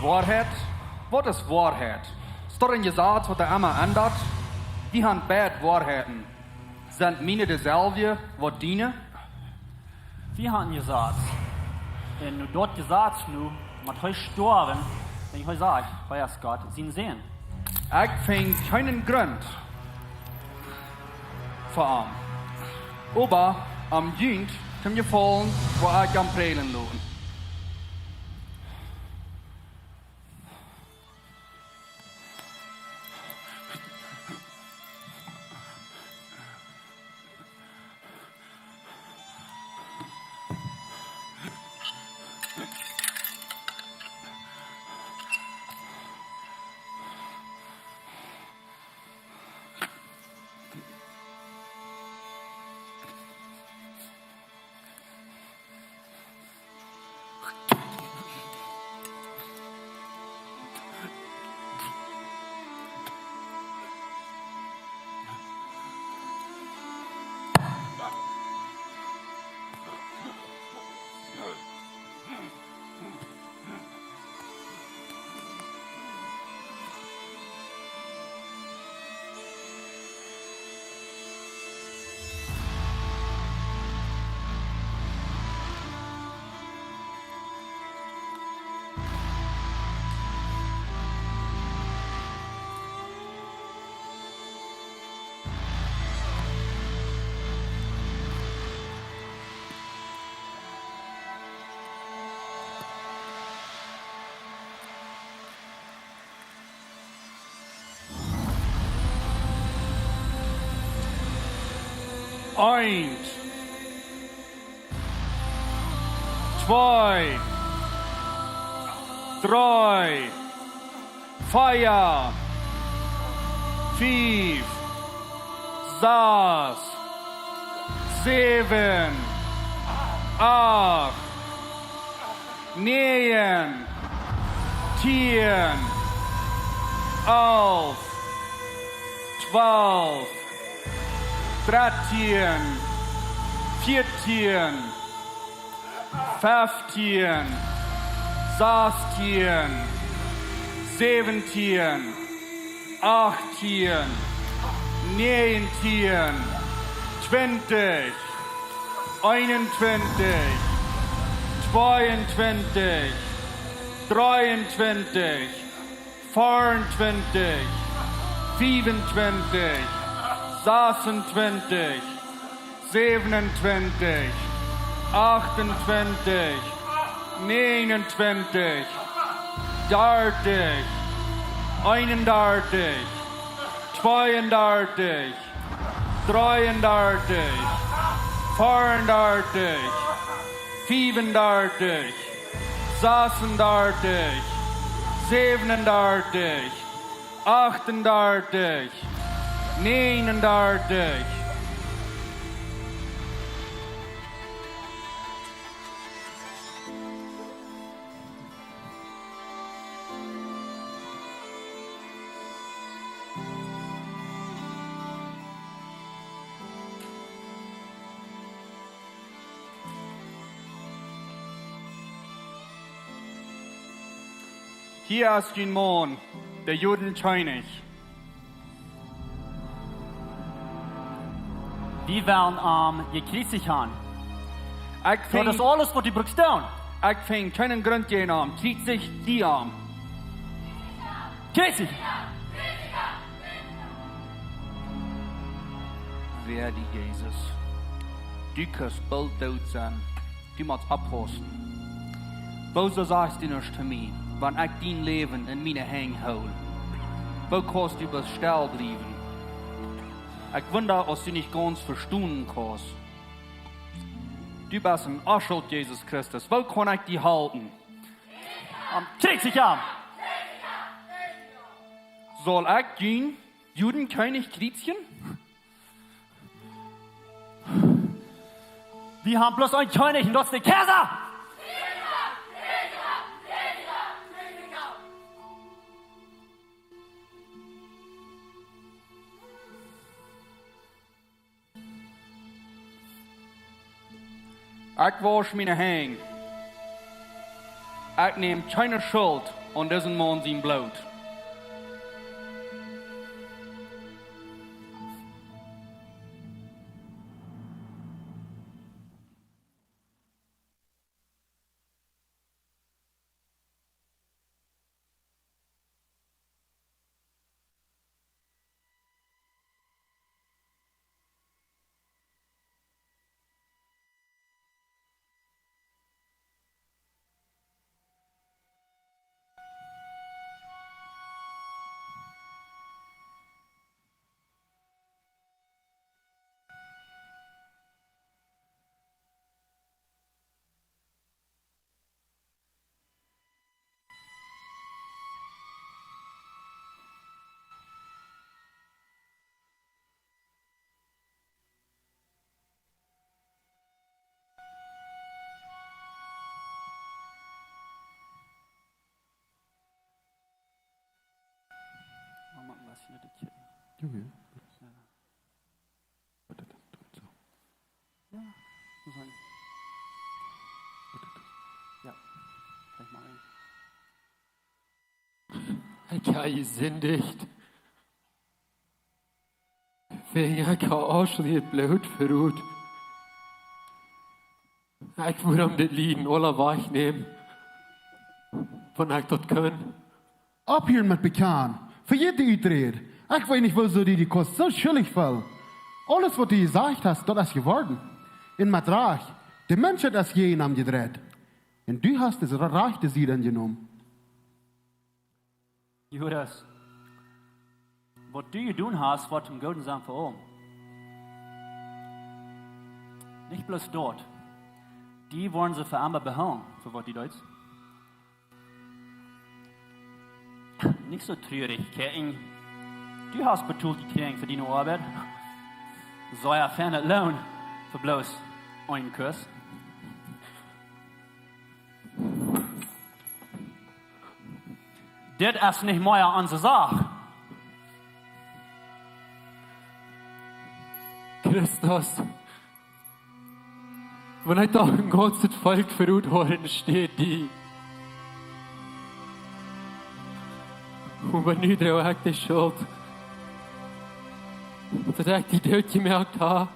Woarheit? Waut es Woarheit? Es daut een Jesaz, waut emma endat? Wie haben beid Woarheiten. Sent miene deselwje waut diene? Wie haben een Jesaz. Un no daut Jesaz nu mott hee stoawen, wan hee sajcht, hee es Gott sien Sän. Ekj finj kjeenen Grunt fa am. Oba om junt to jefaulen, woa ekj am prädjen loten. Eent. Twee. Dree. Vea. Fief. Sas. Säwen. Acht. Näajen. Tieen. Alf. Twalf. Dartieen. Vieetieen. Feftieen. Sastieen. Säwentieen. Achttieen. Näajentieen. Twintich. Eenuntwintich. Tweeuntwintich. Dreeuntwintich. Veeruntwintich. Fiefuntwintich. Sasuntwintich. Säwenuntwintich. Achtuntwintich. Näajenuntwintich. Dartich. Eenundartich. Tweeundartich. Dreeundartich. Veeundartich. Fiefundartich. Sasundartich. Säwenundartich. Achtundartich. Näajenundartich. Hia es dien Maun, de Juden Kjennich. Wie wellen am jekjriezicht han. Ekj finj, daut es aules waut du brukst doonen. Ekj finj kjeenen Grunt jäajen am. Kjriezicht am. Kjriezicht! Wäa die, Jesus. Du kaust boolt doot sennen. Du motst oppaussen. Wuarom sajchst du nuscht to mie, wan ekj dien Läwen en miene Henj hool? Wuarom kaust du bloos stell bliewen? Ekj wunda, aus du nich gaunz vestonen kaust. Du best een Onschult, Jesus Christus. Woo kaun ekj die halpen? Am, kjriezicht am! Saul ekj dien Juden Kjennich kjriezijen? Wie haben bloos een Kjennich un daut es de Kjeisa! Ekj wausch miene Henj. Ekj näm kjeene Schult aun disen Maun sien Bloot. Mama, was ist mit der Kirche? Junge. Ja. Warte, das tut so. Ja, muss man. Warte, das. Ja, vielleicht mal. Ekj hab jesindicht. Wäajen ekj hab Aschel äa Bloot verut. Ekj wudd am dit Lieden aula wajchnämen, wan ekj daut kunn. Opphieren met bekjanen. Vejät de Uträd. Ekj weet nich, wuarom du die kaust soo schuldich feelen. Aules, waut du jesajcht hast, daut es jeworden. Un met Rajcht. De Menschheit es jäajen am jedreit. Un du hast de rajchte Sied enjenomen. Judas, waut du jedonen hast, woat toom Gooden sennen fa am. Nich bloos daut. Die woaren see fa emma behoolen, fa waut du deetst. Nich soo trurich, Kjäakjen. Du hast betolt jekjräajen fa diene Oabeit. Soo, jo, fein, daut loont fa bloos een Kuss. Dit es nich mea onse Sach. Christus, wan ekj doch een gaunzet Volkj veroden haud enne Städ die. Oba nu droag ekj de Schult, daut ekj die doot jemoakt hab.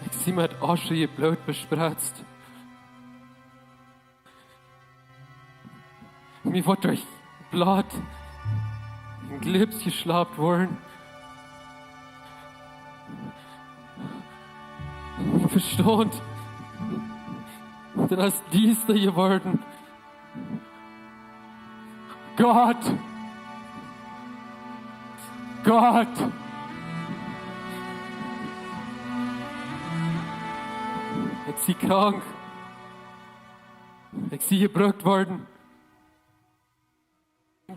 Ekj sie met Asch un Bloot bespretzt. Mie woat derch Bloot un Glit jeschlapt woaren. Mien Vestaunt, daut es diesta jeworden. Gott! Gott! Ekj sie krank. Ekj sie jebrukt worden.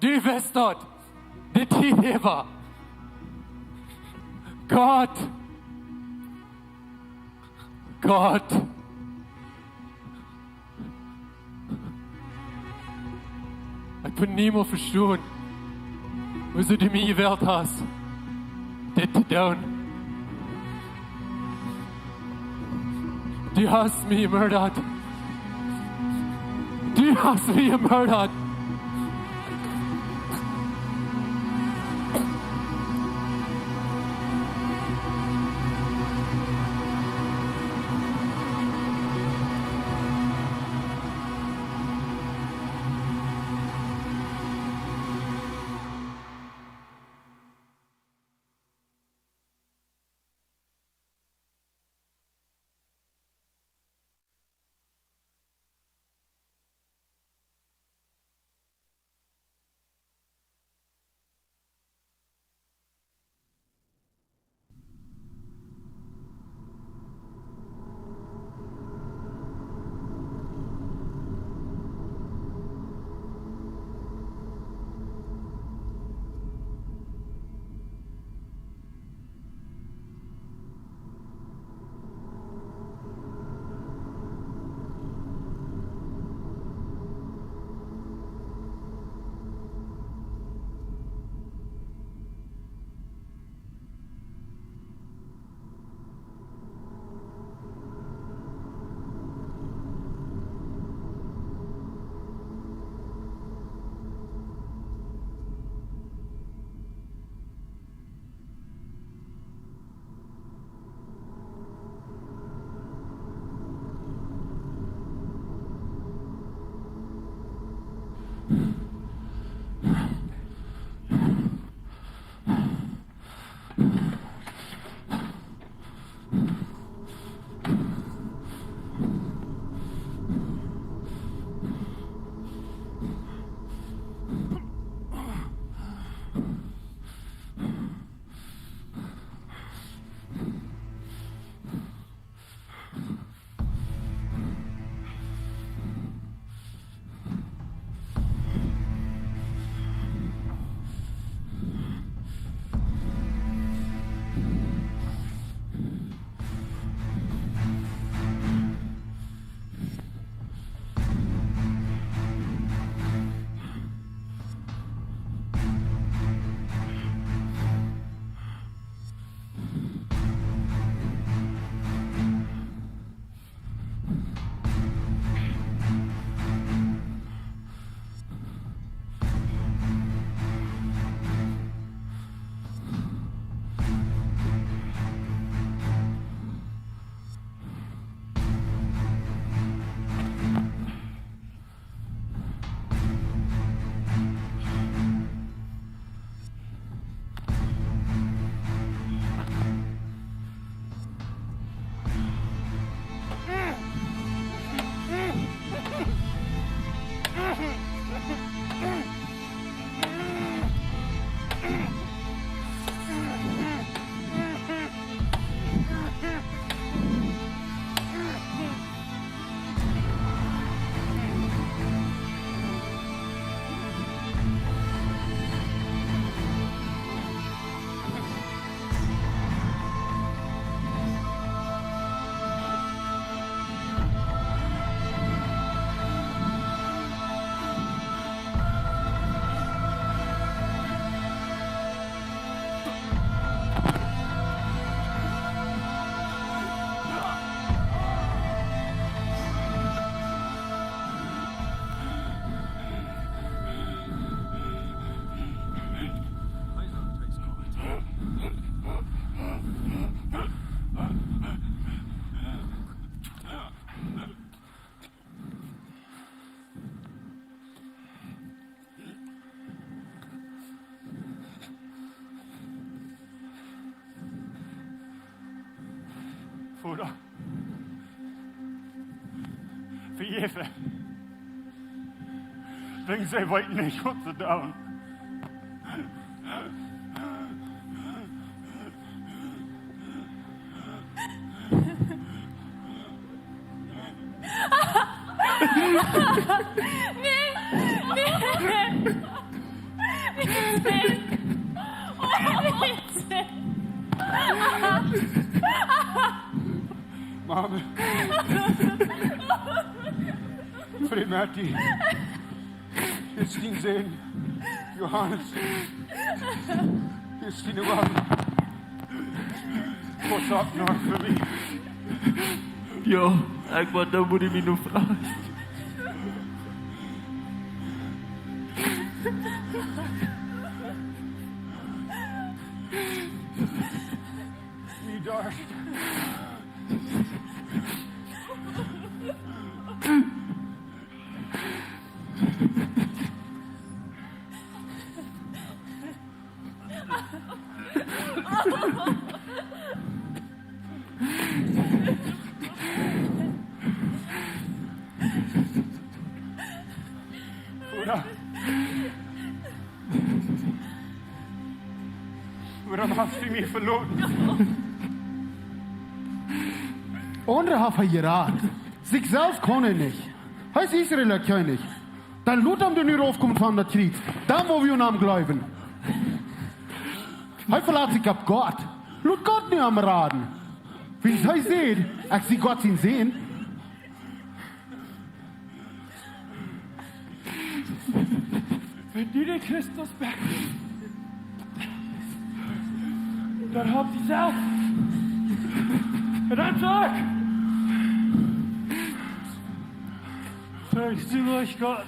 Du wist daut. De Tiet äwa. Gott. Gott. Ekj kaun niemols vestonen, wuarom du mie jewält hast, dit to doonen. Du hast mie jemordt. Du hast mie jemordt. Voda, vejeff an. Wäajen see weeten nich, waut see doonen. Nä, nä. Nä, nä. Mame. Fru Matti. Hia es dien Sän, Johanes. Hia es diene Wond. Waut es daut noch fa mie? Jo, ekj weet, daut mott ekj mie noch froagen. Mien Darscht. Voda, wuarom hast du mie veloten? Aundre haft hee jerat. Sikj selfst kaun hee nich. Hee es Israel Kjennich. Dan lot am nu raufkomen von daut Kjriez. Dan woa wie aun am jleewen. Hee velat sikj opp Gott. Lot Gott nu am raden. Wiels hee sajcht: "Ekj sie Gott sien Sän." Wan du de Christus best, dan halp die selfst. Un dan saj: Pries sie Gott,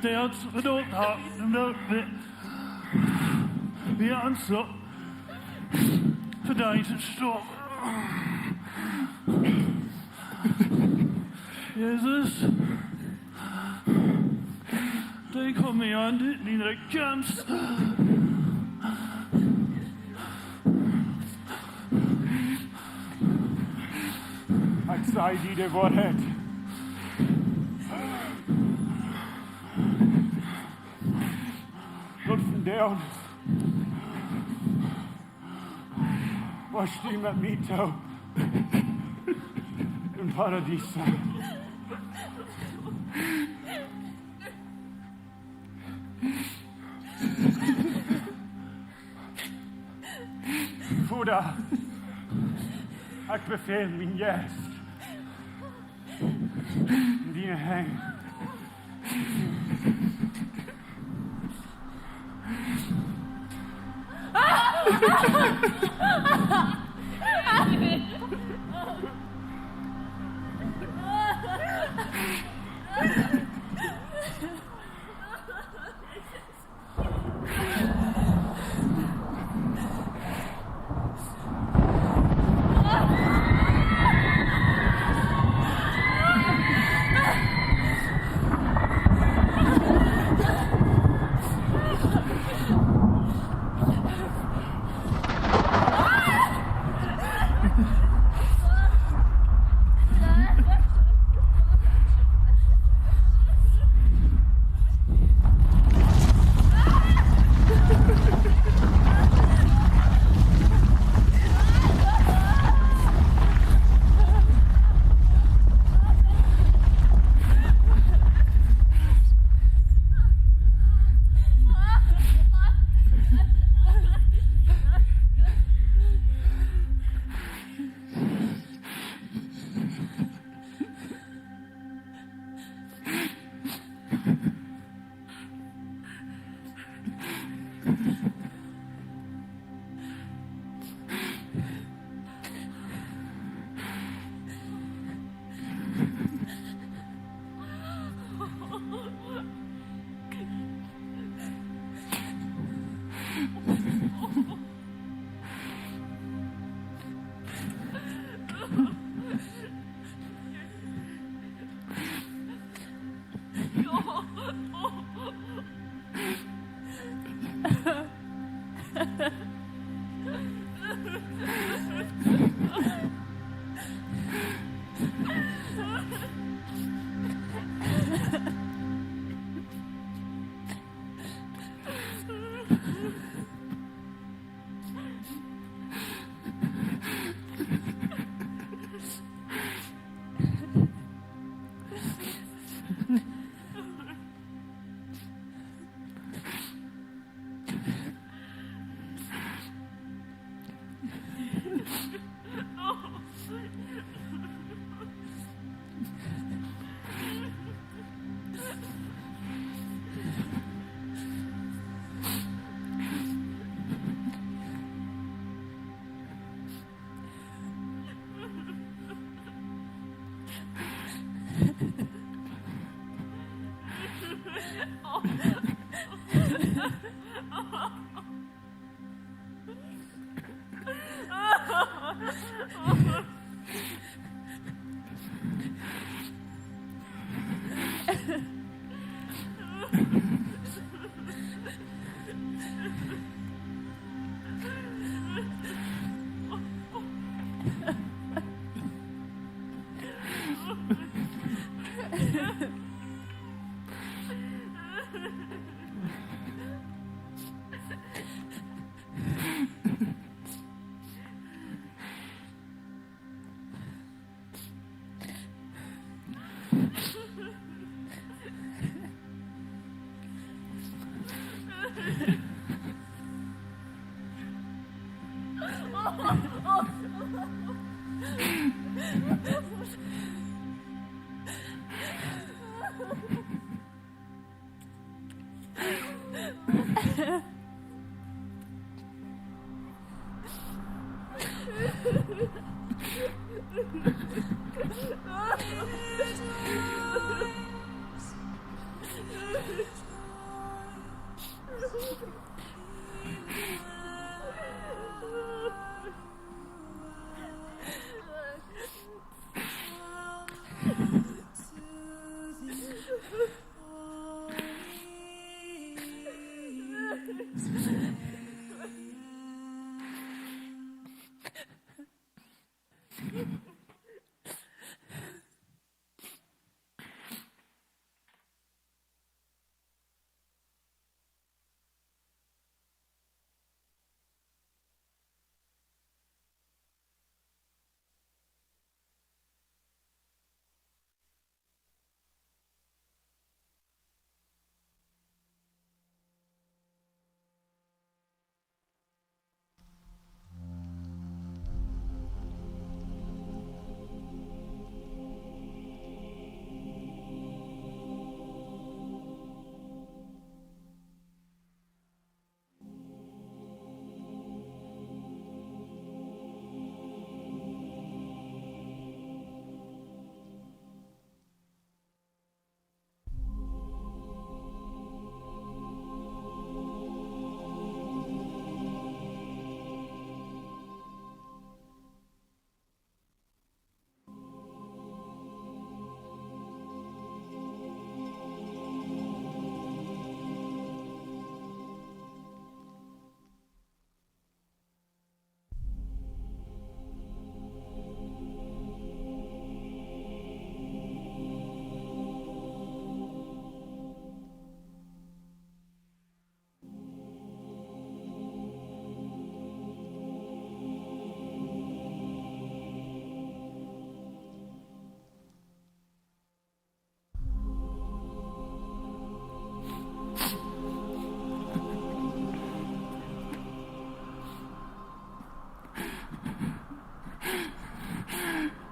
dee ons veloten haft, un daut wie, wie ons soo vedeent haben. Jesus, denkj aun mie, wan du trigj kjemst. Ekj saj die de Woarheit. Daut vondoag woascht du met mie toop em Paradies sennen. Voda, ekj befäl mienen Jeist en diene Henj.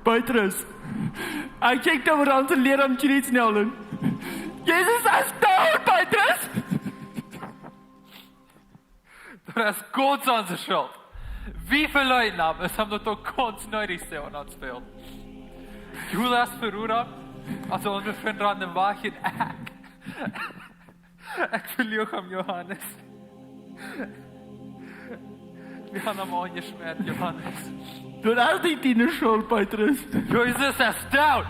Petrus, ekj kjikj doa, waut onse Liera aum Kjriez näajlen. Jesus es doot, Petrus! Daut es Gott siene Schult. Wie veleeten am, es am daut uk gaunz needich soo aun ons fält. Judas veroda, aus onse Frind aun dän Wajch un ekj. Ekj veluach am, Johanes. Wie haben am aunjeschmäat, Johanes. Daut es nich diene Schult, Petrus. Jesus es doot.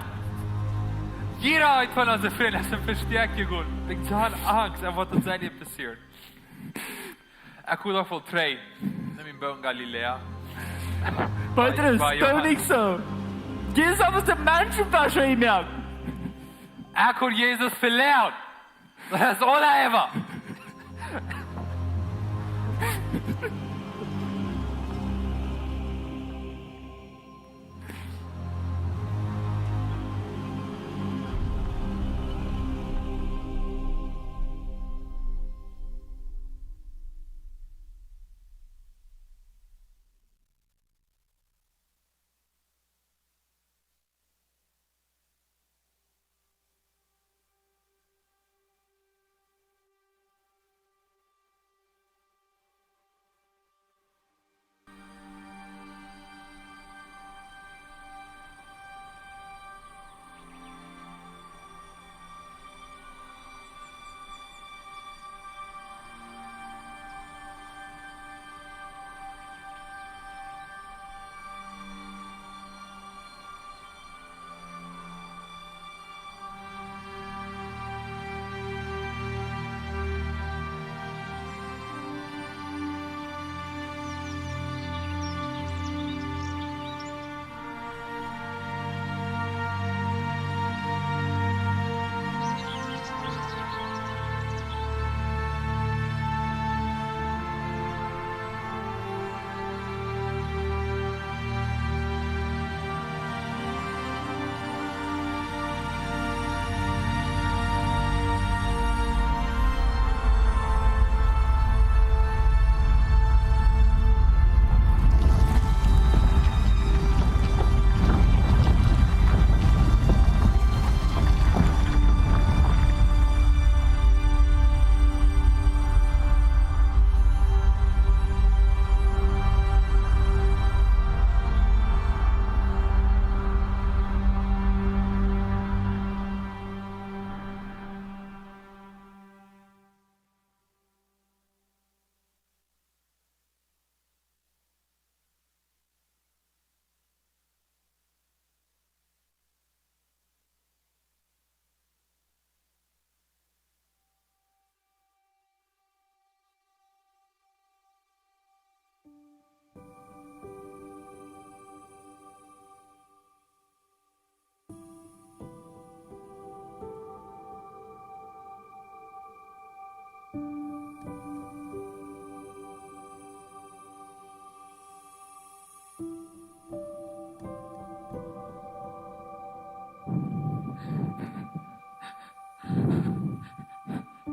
Jieda eent von onse Frind es em Vestäakj jegonen. Ekj haud Angst, un waut daut sennen passieren. Ekj wull uk voll trei. Nemm mien Boot no Galiläa. Petrus, doo nich soo. Jesus haft de Menschen vescheen jemoakt. Ekj haud Jesus veleet. Daut es aul ewa.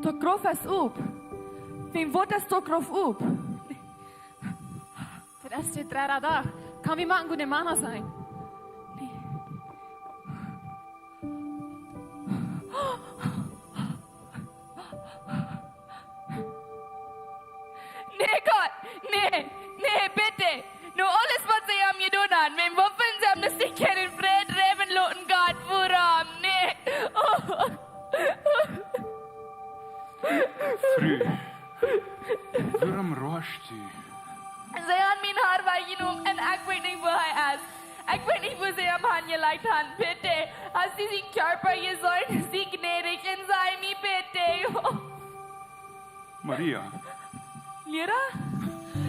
De Gruff es op. Wäm woat daut de Gruff op? Daut es de dredde Dach. Kaun wie moaken goode Mana sennen? Nä, Gott, nä, nä, bitte. No aules, waut see am jedonen haben, wäm, wuarom haben see am nich kjennen Fräd jäwen loten, Gott, wuarom? Nä. Oh. Fru, wuarom roascht du? See haben mien Harr wajchjenomen un ekj weet nich, wua hee es. Ekj weet nich, wua see am hanjelajcht haben, bitte. Hast du sienen Kjarpa jeseenen? Sie jnädich un saj mie, bitte. Maria. Liera?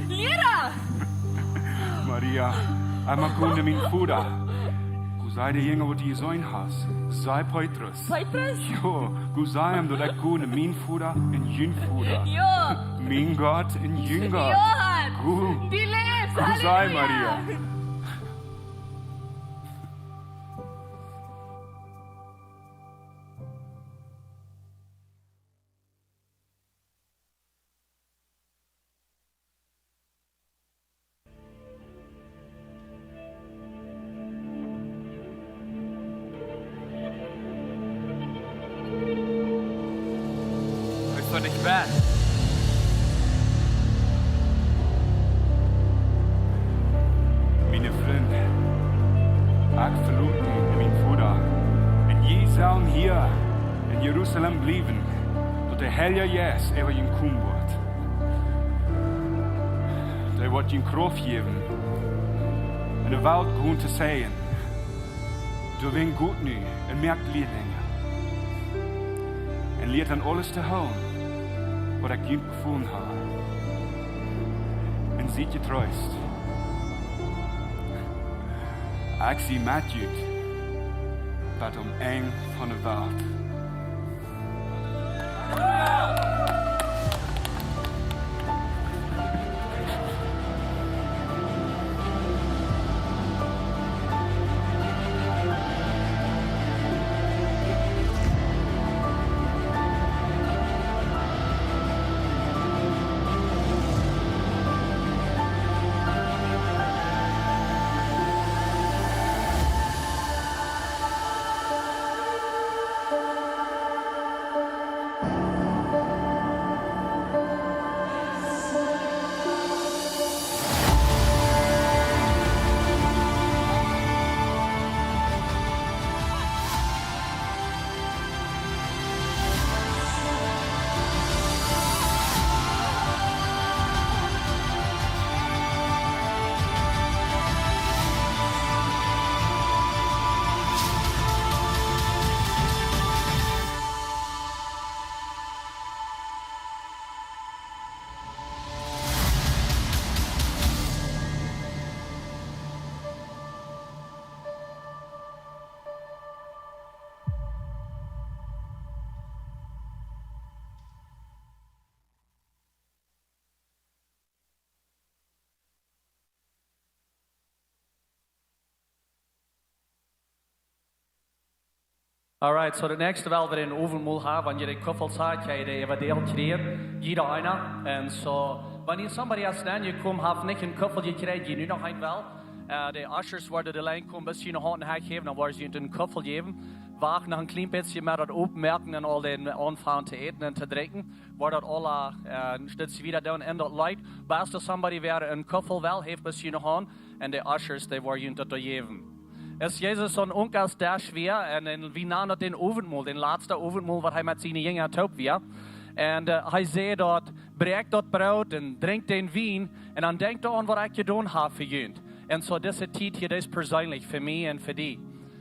Liera! Maria, emma go no mienen Voda. Go saj de Jinja, waut du jeseenen hast. Saj Petrus. Petrus? Jo, go saj am, daut ekj go no mienen Voda un jun Voda. Jo. Mien Gott un jun Gott. Jo, Herr. Go. Du läfst, go saj, Halleluja. Maria. Ekj woa nich wajch. Miene Frind, ekj veloot mie un mien Voda. Un jie sellen hia en Jerusalem bliewen, daut de Heilja Jeist äwa junt komen woat. Dee woat junt Krauft jäwen, en de Welt gonen to sajen: Doawäajen got nu un moakt Lierinja. Un lieet an aules to hoolen, waut ekj junt befolen hab. Un siet jetreest. Ekj sie met junt bat aum Enj von de Welt. Alright, so daut näakjste well wie een Owentmol haben, wan jie de Kuffels han, kjenn jie dee äwa de Deel kjrieen, jieda eena. Un so, wan hia somebody es nenjekomen, haft nich een Kuffel jekjräajen, jie nu noch eent well. Äh, de Ushers woaren de Lien komen, bat jie ne Haunt häajäwen, dan woaren see junt een Kuffel jäwen. Wacht noch een kjlien bät met daut Opmoaken un aul dän Aunfank to äten un to drinkjen. Woat daut aula, äh, een Stootje wieda doonen en daut Leet. Bat doa somebody wäa een Kuffel well, heft bat jie ne Haunt. Un de Ushers, dee woaren junt daut doa jäwen. Es Jesus soon Onkel es doa wia, un, un wie nanen daut dän Owentmol, dän latsten Owentmol, waut hee met siene Jinja toop wia. Un, äh, hee säd doa: Bräakjt daut Broot un drinkjt dän Wien, un dan denkjt doaraun, waut ekj jedonen hab fa junt. Un so dise Tiet hia, dee es perseenlich fa mie un fa die.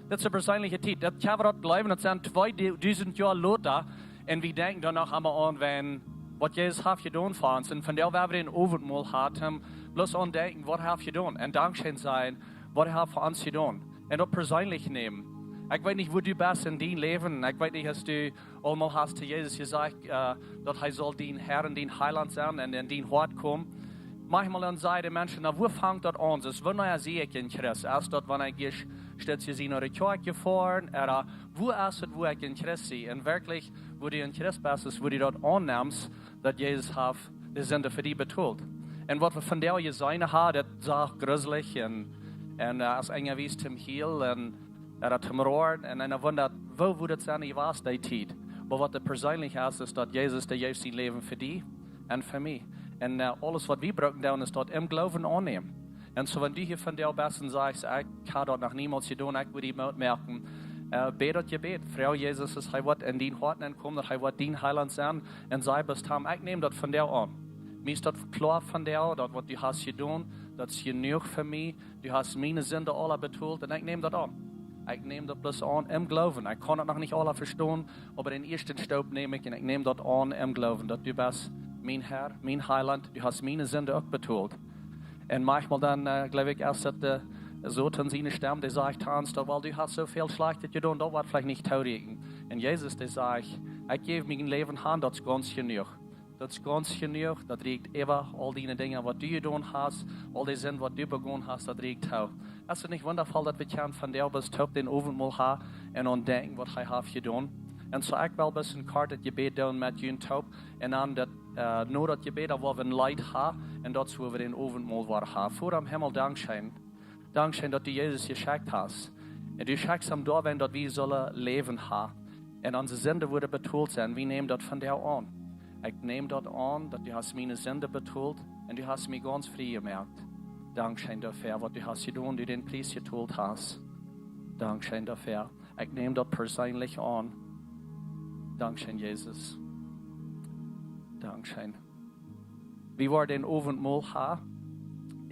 Daut es eene perseenliche Tiet. Daut kjenn wie daut jleewen, daut sent tweedusent Joa lota. Un wie denkjen doa noch emma aun, wan, waut Jesus haft jedonen fa ons. Un vondoag woa wie een Owentmol haben, bloos aun denkjen, waut hee haft jedonen. Un dankscheen sajen, waut hee haft fa ons jedonen. Un daut perseenlich nämen. Ekj weet nich, wua du best en dien Läwen. Ekj weet nich, aus du aul mol hast to Jesus jesajcht, äh, daut hee saul dien Herr un dien Heilaunt sennen un en dien Hoat komen. Maunchmol dan sajen de Menschen: Na, wua fangt daut aun? Soo, wanea sie ekj een Christ? Es daut, wan ekj ieescht, ieescht sie no de Kjoakj jefoaren? Ooda wua es et, wua ekj een Christ sie? Un werkjlich, Woo du een Christ best, es woo du daut aunnemst, daut Jesus haft de Sind fa die betolt. Un waut wie vondoag jeseenen haben, daut sach gruselich un, un äh, aus eena wiest am Heel un äh, daut am Roaren un eena wundat, woo wudd daut sennen jewast dee Tiet. Oba waut doa perseenlich es, es daut Jesus, dee jeef sien Läwen fa die un fa mie. Un äh, aules waut wie brucken doonen, es daut em Gloowen aunnämen. Un soo, wan du hia vondoag best un sajchst, ekj hab daut noch niemols jedonen, ekj well die Moot moaken, äh, bäd daut Jebäd. Froag Jesus, aus hee woat en dien Hoat nenkomen, daut hee woat dien Heilaunt sennen, un saj bloos to am, ekj näm daut vondoag aun. Mie es daut kloa vondoag, daut waut du hast jedonen, daut es jenuach fa mie. Du hast miene Sinden aula betolt un ekj näm daut aun. Ekj näm daut bloos aun em Gloowen. Ekj kaun daut noch nich aula vestonen, oba dän ieeschten Staup näm ekj un ekj näm daut aun em Gloowen, daut du best mien Herr, mien Heilaunt, du hast miene Sinden uk betolt. Un maunchmol dan, äh, jleew ekj, es daut de Soton siene Stemm, dee sajcht to ons, daut, well, du hast soo väl Schlajchtet jedonen, daut woat veleicht nich toorieekjen. Un Jesus, dee sajcht, ekj jeef mie mien Läwen han, daut es gaunz jenuach. Daut es gaunz jenuach, daut rieekjt äwa aul diene Dinja, waut du jedonen hast, aul de Sind, waut du begonen hast, daut rieekjt too. Es daut nich wundavoll, daut wie kjennen vondoag bloos toop dän Owentmol haben un aun denkjen, waut hee haft jedonen? Un soo, ekj well bloos een kortet Jebäd doonen met junt toop. Un dan daut, äh, no daut Jebäd, dan woa wie een Leet haben, un daut es woo wie dän Owentmol woaren haben. Voda em Himmel, dankscheen. Dankscheen, daut du Jesus jeschekjt hast. Un du schekjst am doawäajen, daut wie sellen Läwen haben. Un onse Sinden wudden betolt sennen. Wie nämen daut vondoag aun. Ekj näm daut aun, daut du hast miene Sinden betolt un du hast mie gaunz frie jemoakt. Dankscheen doafäa, waut du hast jedonen, du dän Pries jetolt hast. Dankscheen doafäa. Ekj näm daut perseenlich aun. Dankscheen, Jesus. Dankscheen. Wie woaren dän Owentmol haben.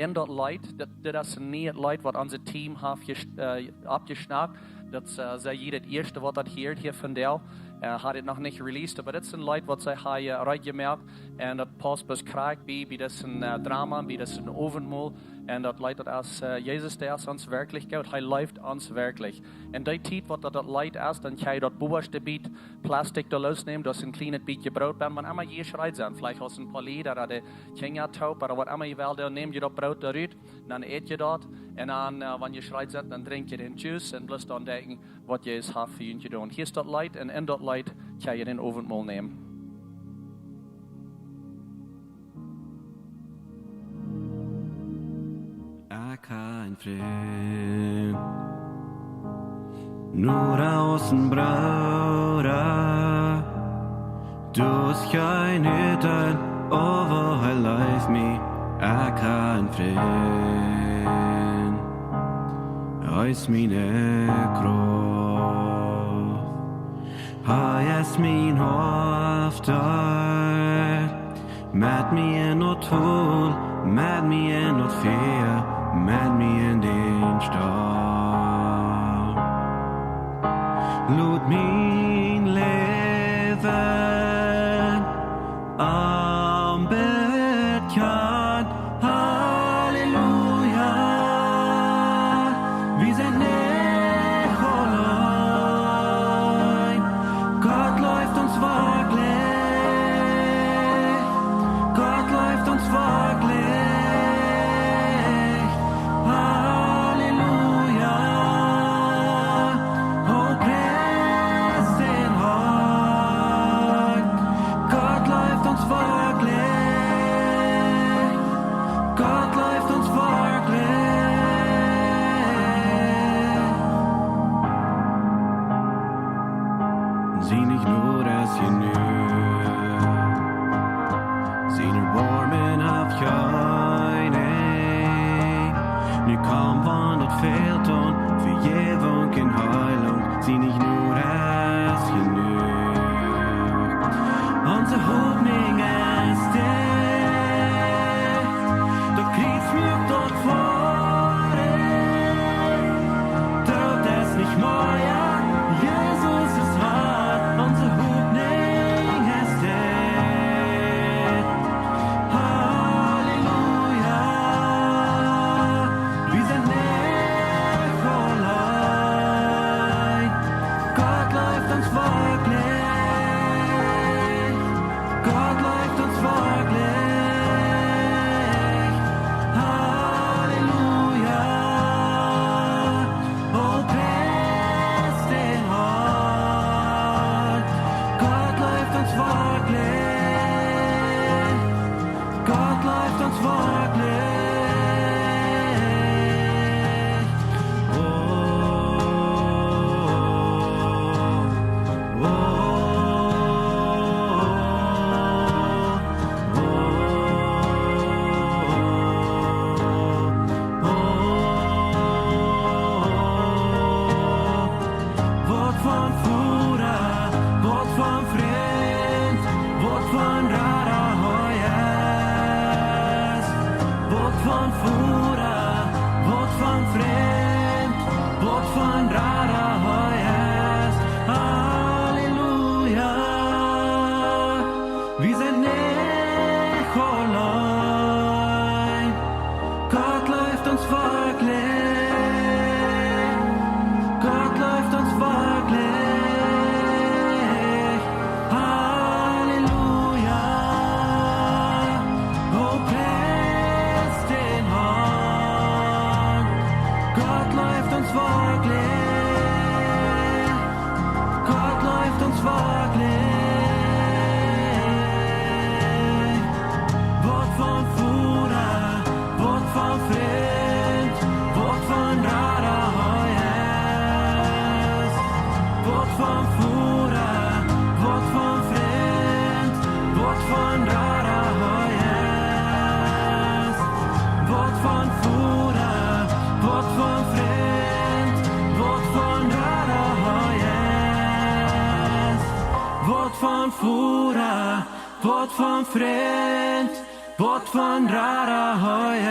Un daut Leet, daut, daut es een nieet Leet, waut onse Team haft jes-, äh, aufjeschnackt. Daut, äh, sie jie daut ieeschte, waut daut hieet hia vondoag. Äh, haud et noch nich released, oba daut es een Leet, waut see haben, äh, reed jemoakt. Un daut paust bloos krakjt bie, bie daut, äh, Drama, bie daut Owentmol. Un daut Leet, daut es, äh, Jesus, dee es ons werkjlich goot. Hee leeft ons werkjlich. Un dee Tiet, waut daut, daut Leet es, dan kjenn jie daut bowaschte Biet Plastik doa loosnämen, daut es een kjlienet bät Broot, wan, wan emma jie jeschreit sent, veleicht aus een poa Lied, ooda de Kjinja toop, ooda waut emma jie wellen, dan nämt jie daut Broot doa rut, dan ät jie daut, un dan, äh, wan jie jeschreit sent, dan drinkjt jie dän Juice un bloos dan denkjen, waut Jesus haft fa junt jedonen. Hia es daut Leet, un en daut Leet kjenn jie dän Owentmol nämen. Ekj hab een Frint, no daut aus een Brooda, daut es kjeen Hüta, oba hee leeft mie. Ekj hab een Frint, hee es miene Krauft, hee es mien Hoafdakj. Met mie en daut Tol, met mie en daut Fia, met mie en dän Storm. Lot mien Läwen am bekjanen. Halleluja, wie sent nich auleen. Gott leeft ons werkjlich. Gott leeft ons werkjlich. Halleluja. O Christen, Gott leeft ons werkjlich. Gott leeft ons werkjlich. Siene Jnod es jenuach. Sien Erboarmen haft kjeen Enj. Nu kjemt, wan daut fält, aun Vejäwunk un Heilunk. Siene Jnod es jenuach. Onse Hopninj es dit. Daut Kjriez muak daut foadich. Doot es nich mea, Jesus es Har, onse Hopninj es dit. Halleluja, wie sent nich auleen. Ons werkjlich. Oh, oh, oh, oh, oh. Waut fa een Voda, waut fa een Frint, waut fa een Rada hee es. Waut fa een Voda, waut fa een Frint, waut fa een Rada hee es. Halleluja. Wie sent nich auleen. Gott leeft ons werkjlich. Gott leeft ons werkjlich. Halleluja. O, priest dän Harn. Gott leeft ons werkjlich. Gott leeft ons werkjlich. Waut fa een Voda, waut fa een Frint, waut fa een Rada hee es. Waut fa een Voda, waut fa een Frint, waut fa een Rada hee es. Waut fa een Voda, waut fa een Frint, waut fa een Rada hee es. Waut fa een Voda, waut fa een Frint, waut fa een Rada hee es.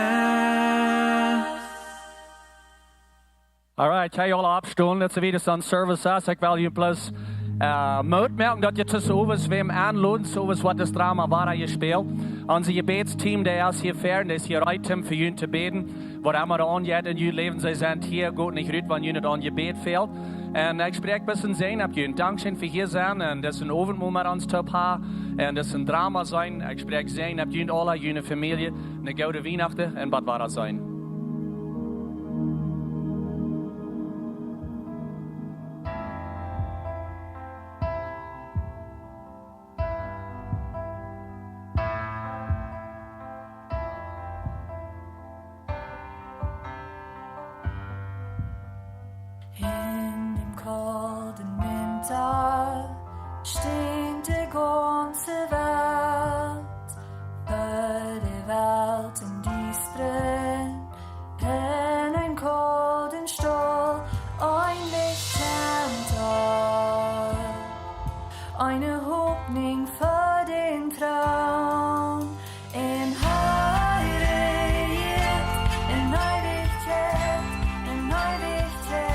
Alright, jie aula oppstonen, daut es wada soon Service es. Ekj well junt bloos, äh, Moot moaken, daut jie tus sowes wäm enloden, sowes waut daut Drama wada jespält. Onse Jebädsteam, dee es hia ver, dee es hia reed, om fa junt to bäden. Waut emma doa aunjeit en jun Läwen, see sent hia, goot nich rut, wan junt aun Jebäd fält. Un ekj spräakj bloos een Säajen opp junt. Dankscheen fa hia sennen un daut es een Owentmol met ons toop haben. Un daut es een Drama sennen. Ekj spräakj Säajen opp junt aula, june Famielje. Eene goode Wienachten un bat wada seenen. En däm kolden Winta stunj de gaunze Welt, ver de Welt em Diestren, en een kolden Staul, een Licht kjemt opp, eene Hopninj fa dän Troon. Un hee rejieet en Eewichkjeit, en Eewichkjeit.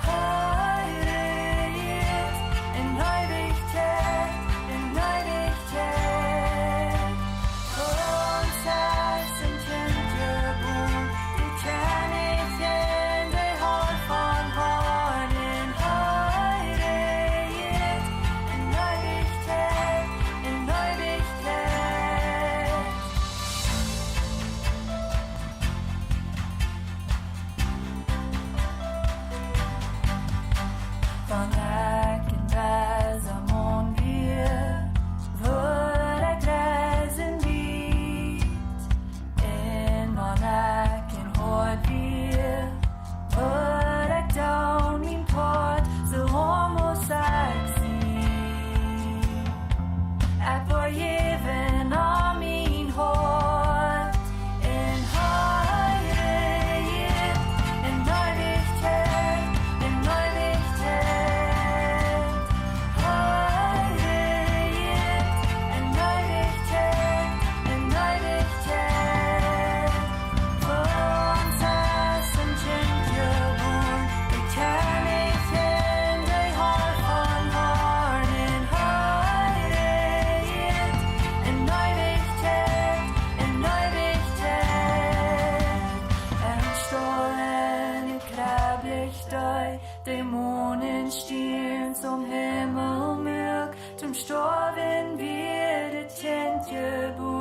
Hee rejieet en Eewichkjeit, en Eewichkjeit. Fa ons es een Kjint jebuaren, de Kjennich un de Har von Harn. Hee rejieet en Eewichkjeit, en Eewichkjeit. Wan ekj een weisa Maun wia, wudd ekj reisen wiet. Un wan ekj een Hoad wia, wudd ekj doonen mien Poat, soo aus ekj sie. Ekj woa jäwen aun mien Hoat. Un hee rejieet en Eewichkjeit, en Eewichkjeit. Hee rejieet en Eewichkjeit, en Eewichkjeit. Fa ons es een Kjint jebuaren, de Kjennich un de Har von Harn. Hee rejieet en Eewichkjeit, en Eewichkjeit. En Stoawen un Kjrablich, dee Dämonen stieren toom Himmel muak, toom Stoawen wia daut Kjint jebuaren.